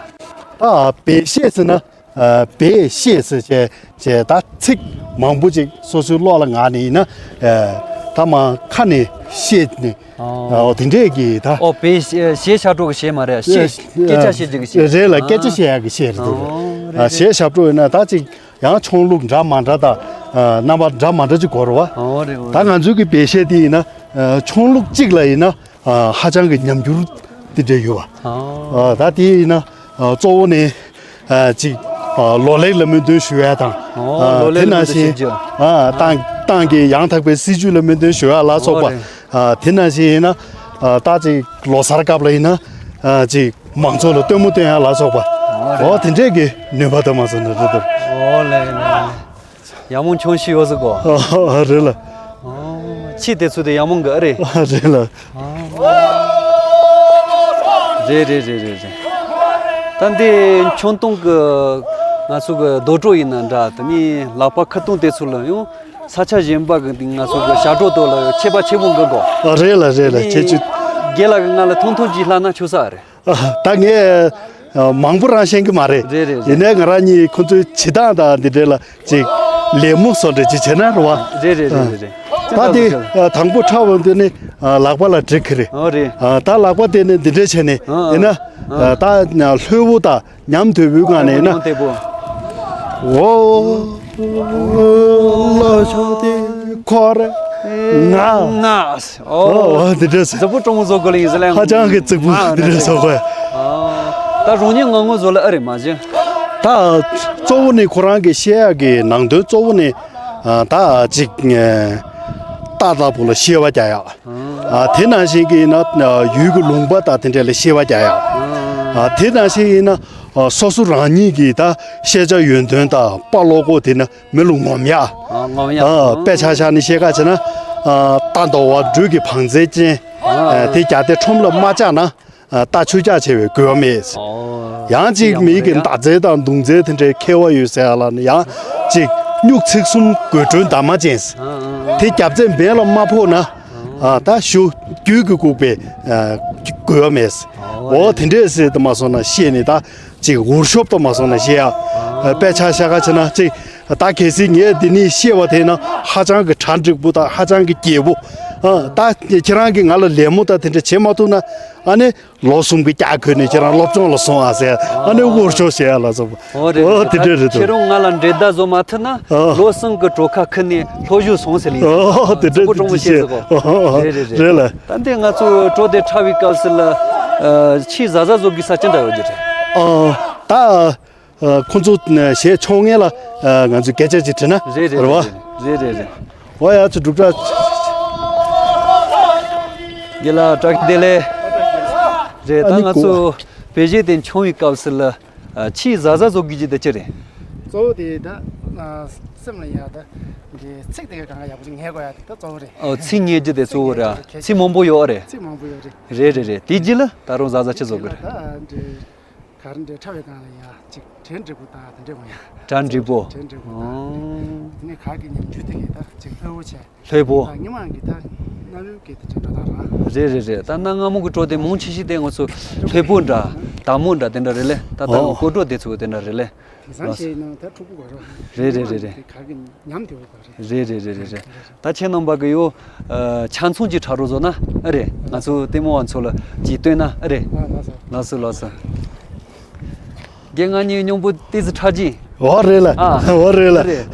ད་བེ་ཤེད་ཟེར་ན། ཨ་བེ་ཤེད་ཟེར་བྱས་བྱས་ད་ཚིག་མང་པོ་ཅིག་སོ་སོའི་བློ་ལ་ངེས་ནས་ཡིན་ན། ཨ་ད་མ་ཁ་ནས་བཤད་ནས། ཨོ། ཨོ་དེ་འདྲས་ཀྱི་ད། ཨོ་བེ་ཤེད་ཞབས་བྲོ་གི་ཤེད་མ་རེད། ཤེད་སྐད་ཆ་བཤད་རྒྱུ་གི་ཤེད། རེད་ལ། སྐད་ཆ་བཤད་ཡག་གི་ཤེད་རེད་འདུག་ཨོ་རེད་ཨ་རེད། ཞབས་བྲོ་ཡིན་ན་ད་ཅིག་ཡང་ཆུང་ལུགས་འདྲ་མ་འདྲ་དང་ཨ་རྣམ་པ་འདྲ་མ་འདྲ་ཅིག་གོ་རེད་བ། ཨོ་རེད་ཨོ་ད་རེད། ང་ཚོའི་གི་བེ་ཤེད་དེ་ཡིན་ན་ཨ་ཆུང་ལུགས་གཅིག་ལ་ཡིན་ན། ཨ་ཧ་ཅང་གི་ཉམས་འགྱུར་དེ་འདྲ་ཡོད་པ། ཨ་ཨ་ད་དེ་ཡིན་ན་ཨ་གཙོ་བོ་ནི་ཨ་ཅིག་ཨ་ལོ་ལེགས་ལ་སྨོན་འདུན་ཞུ་ཡ་དང་། ཨོ་ཨ་ལོ་ལེགས་དེ་ལ་ནང་སྨོན་འདུན་བཞིན་ཞུ་རྒྱུ། ཨ་ཏང་ཏང་གི་ཡང་དག་པའི་སྲིད་ཇུས་ལ་སྨོན་འདུན་ཞུ་ཡ་ལ་སོགས་པ། ཨོ་རེད། ཨ་དེ་ནང་བཞིན་ཡིན་ན་ ཨ། ད་ཅིག་ལོ་གསར་སྐབས་ལ་ཡིན་ན། ཨ། ཅིག་མང་ཚོགས་ལ་སྟོན་མོ་སྟོན་ཡ་ལ་སོགས་པ། ཨོ་རེད། འོ་དེ་འདྲས་ཀྱི་ནུས་པ་དུ་མ་སོང་ན་རེད་འདུག་ཨོ་ལེ་ལེ་ལེ། ཡག་མོ་མཆོང་ཤི་ཡོད་ཟེར་གོ། ཨ། རེད་ལ། ཨོ། ཆེས་དེ་ཚོ་དེ་ཡག་མོ་འགའ་རེད། ཨ། རེད་ལ། རེད་རེད་རེད་རེད་རེད། ད་འདི་མཆོང་སྟོང་གི་ང་ཚོ་གི་རྡོ་གྲོ་ཡིན་ན་འདྲ། དེ་ནས་ལག་པ་ཁ་སྟོང་དེ་ཚོ་ལ་ཡང་ས་ཆ་གཞན་པ་གི་འདི་ང་ཚོ་གི་ཞྭ་གྲོ་དོ་ལ་ཁྱད་པར་ཆེ་པོ་འགའ་གོ། ཨ། རེད་ལ་རེད་ལ། ཁྱད་ཆོས། རྒན་ལགས་ཀྱིས་ང་ལ་ཐུང་ཐུང་ཅིག་ལྷག་ན་ཆོག་ས་རེད། ཨ། ད་ངས་ཨ་མང་པོ་རང་ཤེས་ཀྱི་མ་རེད། རེད་རེད་རེད། ཡིན་ནའི་ང་རང་གཉིས་ཁོང་ཚོའི་བྱེད་སྟངས་དང་འདི་འདྲ་ལ་ཅིག་ལད་མོ་བཟོ་འདྲ་ཅིག་བྱས་ན་རེད་བ། རེད་རེད་རེད་རེད། ད་འདི་ཨ་དང་པོ་ཁྲ་བོ་འདི་ནི་ཨ་ལག་པ་ལ་སྒྲིག་གི་རེད། ཨོ་རེད། ཨ། ད་ལག་པ་དེ་ནི་འདི་འདྲ་བྱས་ནས། ཨ། ཡིན་ན་ཨ་ཨ་ད་ལྷོད་པོ་དང་ཉམས་དོད་པོའི་སྒང་ནས་ཡིན་ན། ཉམས་དོད་པོ། འོ། ལོ་ཤོག་དེ་ཁོ་རེ་ང་ང་། ཨོ། ཨོ། འདི་འདྲས། གཟུགས་པོ་སྤྲང་པོ་བཟོ་དགོས་ལ་ཡིན་ཟེར་ལ། ཧ་ཅང་གི་གཟུགས་པོ། ཨ། འདི་འདྲས་བཟོ་དགོས། ཨ། ད་རང་ཉིད་ངོ་ངོ་བཟོ་ལ་ཨ་རེ་མ་བྱེད། ད་གཙོ་བོ་ནི་ཁོ་རང་གི་བཤད་ཡག་གི་ནང་དོན་གཙོ་བོ་ནི། ཨ། ད་ཅིག་ཨ་རྟ་ལྟ་བུ་ལ་གཤེ་བ་རྒྱག་ཡག་ཨ། དེ་ནང་བཞིན་གྱི་ཡིན་ན་ཡུལ་གྱི་ལུང་པ་དང་དེ་འདྲས་ལ་གཤེ་བ་རྒྱག་ཡག་ཨ། དེ་ནང་བཞིན་ཡིན་ན་ཨ་སོ་སོ་རང་ཉིད་ཀྱི་ད་ཤེས་བྱ་ཡོན་ཏན་དང་དཔའ་བློ་ཁོག་དེ་ནི་མི་ལ་ངོམ་ཡག་ཨ། ངོམ་ཡག་ཨ། དཔེ་ཆ་བཞག་ནས་བཤད་ཁ་བྱས་ན། ཨ། རྟ་འདོ་བ་སྦྲུལ་གྱི་བང་རྩལ་ཅན། ཨ། དེ་རྒྱག་སྟེ་ཁྲོམ་ལ་མ་བཅག་ན། ཨ། རྟ་ཆུ་འཇགས་བྱས་པའི་དགོས་པ་མེད། ཨོ། ཡང་ཅིག་མི་གི་མདའ་རྩལ་དང་མདུང་རྩལ་དེ་འདྲའི་མཁས་པ་ཡོད་ཟེར་ཡ་ལ་ནི་ཡང་ཅིག་སྨྱུག་ཚིགས་གསུམ་གོས་གྲོན་འདབ་མ་ཅན། ཨ་ཨ་ཨ། དེ་རྒྱབ་རྩེ་འབེན་ལ་མ་ཕོག་ན། ཨ། ད་ཞུ་རྒྱུད་ཀྱི་ལྐུགས་པའི་ཨ་དགོས་པ་མེད། ཨོ། འོ་དེ་འདྲས་ཟེར་དུ་མ་སོང་ན་བཤད་ནས་ད་ཅིག་འུར་ཤོབ་དུ་མ་སོང་ན་བཤད་ཡ། ཨ། དཔེ་ཆ་བཞག་ཁ་བྱས་ན་ཅིག་ད་གལ་སྲིད་ངས་འདི་ནས་བཤད་པ་དེ་ན་ཧ་ཅང་གི་གྲ་འགྲིག་པོ་དང་ཧ་ཅང་གི་རྒྱས་པོ། ཨ། ད་ཁྱེད་རང་གིས་ང་ལ་ལད་མོ་དང་དེ་འདྲ་བྱེད་མ་ཐུབ་ན། ཨ་ནི་ལོ་གསུམ་གྱི་རྒྱ་ཁོས་ནས་ཁྱེད་རང་སློབ་སྦྱོང་ལ་སོང་ཨ་ཟེར། ཨ་ནི་འུར་ཤོབ་བྱེད་ཡ་ལ་སོགས་པ། ཨོ་རེད། ཨོ་རེད། དེ་འདྲ་རེད་འདུག་ཁྱེད་རང་ང་ལ་འགྲན་ཟླ་བཟོ་མ་ཐུབ་ན། ཨ། ལོ་གསུམ་གྱི་གྲོ་ཁ་ཁུར་ནས་ལྷོ་བཞུད་སོང་ཟེར་ལེ། ཨོ་དེ་འདྲ་གཙོ་བོ་དྲང་མོ་བཤད་ཟེར་གོ། ཨོ་རེད་རེད་རེད། རེད་ལ། ད་འདི་ང་ཚོ་གྲོ་དེ་ཁྲ་བའི་སྐབས་སུ་ལ་ཨ་ཆེས་གཟབ་གཟབ་བཟོ་དགོས་ས་ཅི་འདྲ་ཡོད་རྒྱུ་རེད། ཨ། ད་ཨ་ཁོང་ཚོ་ཞལ་མཆོང་མཁན་ལ་ཨ་ང་ཚོས་སྐད་ཆ་ཅིག་དྲིས་ན། རེད་རེད་རེད་བ། རེད་རེད་རེད། འོ་ཡ་ཚོ་འབྲུག་གྲགས། རྒན་ལགས་བཀྲ་ཤིས་བདེ་ལེགས། རེད། ད་ཨ་ནི་ང་ཚོ་བོད་གཞས་དེ་མཆོང་བའི་སྐབས་སུ་ལ་ཨ་ཆེས་གཟབ་གཟབ་བཟོ་དགོས་ཀྱི་དེ་ཅི་རེད། གཙོ་བོ་དེ་ད་ཨ་སེམས་ལ་ཡ་ད་འདི་ཚིག་དེ་ག་གང་ག་ཡག་པོ་ཅིག་ངེས་དགོས་ཡ་དེ་ད་གཙོ་བོ་རེད། ཨོ་ཚིག་ངེས་རྒྱུ་དེ་གཙོ་བོ་རེད། ཚིག་ངེས་རྒྱུ་ཨ། ཚིག་མང་པོ་ཡོད་རེད། ཚིག་མང་པོ་ཡོད་རེད། རེད་རེད་རེད། དེ་རྗེས་ལ་ད་རུང་གཟབ་གཟབ་ཅིག་བཟོ་དགོས་རེད། ད་འདི་ག་རེ་འདྲ་ཁྲ་བའི་སྒང་ལ་ཡ་ཅིག་གྲ་འགྲིག་པོ་དང་དེ་འདྲ་མ་ཡ། གྲ་འགྲིག་པོ། གྲ་འགྲིག་པོ་དང་། ཨོ། དེ་ནས་ག་གི་ཉམས་འགྱུར་དེ་གི་ད་ཅིག་ལྷོད་པོ་བྱས། ལྷོད་པོ། ད་སྔོན་མ་གི་ད་གནའ་བོའི་གི་དེ་འདྲ་འདྲ་རང་། རེད་རེད་རེད། ད་གནའ་སྔ་མོ་གི་གྲོ་དེ་མང་ཆེ་ཤོས་དེ་ང་ཚོ་ལྷོད་པོ་འདྲ་དྭངས་མོ་འདྲ་དེ་འདྲ་རེད་ལེ། ད་ད་ཨོ། སྐོར་གྲོ་དེ་ཚོ་དེ་འདྲ་རེད་ལེ། དེང་སང་བྱས་ན་ད་ཕྲུ་གུ་ག་རོ། རེད་རེད་རེད་རེད། སྔོན་མ་གི་ག་གི་ཉམས་དེ་བོ་ག་རེད། རེད་རེད་རེད་རེད་རེད། ད་ཁྱེད་རྣམ་པ་གི་ཡོ། ཨ། ཆ་ཚང་གཅིག་ཁྲ་རོ་བཟོ་ན་ཨ་རེད། ང་ཚོ་ལྟད་མོ་བ་ཚོ་ལ་གཅིག་སྟོན་ན་ཨ་རེད། ཨ། ལགས་སོ། ལགས་སོ་ལགས་སོ། རྒན་ང་གཉིས་མཉམ་པོ་ཏོག་ཙམ་ཁྲ་གཅིག་འོ་རེད་ལ། ཨ། འོ་རེད་ལ། ཨ་རེད།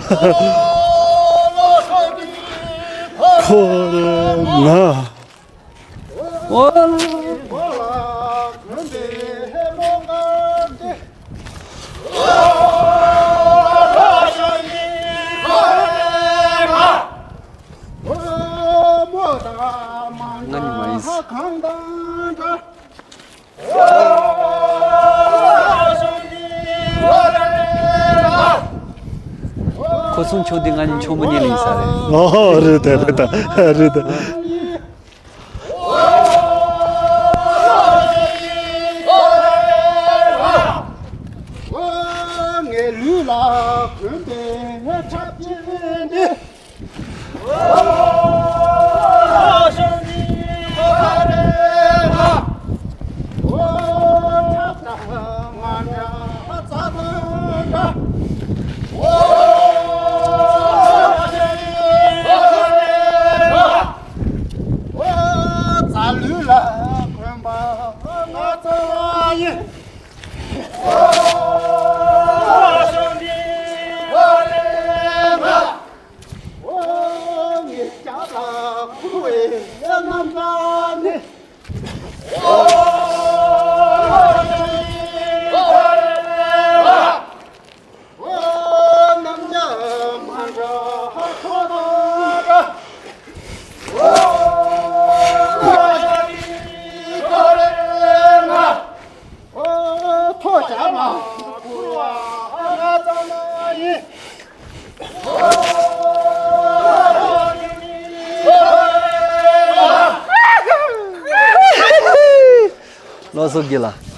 ཁོ་རེ་ང་། འོ། ང་ནི་མ་ཡིན། ཁོ་ཚོ་མཆོད་དེ་ང་ནི་མཆོད་མོ་ཉན་ལ་ཡིན་ས་རེད། ཨོ་རེད་ད་རེད་ད་རེད་ད། ངའི་ལུས་ལ་གོན་པའི་ཆབ་ཆེན་འདི། ལགས་སོ་དགེ་ལགས།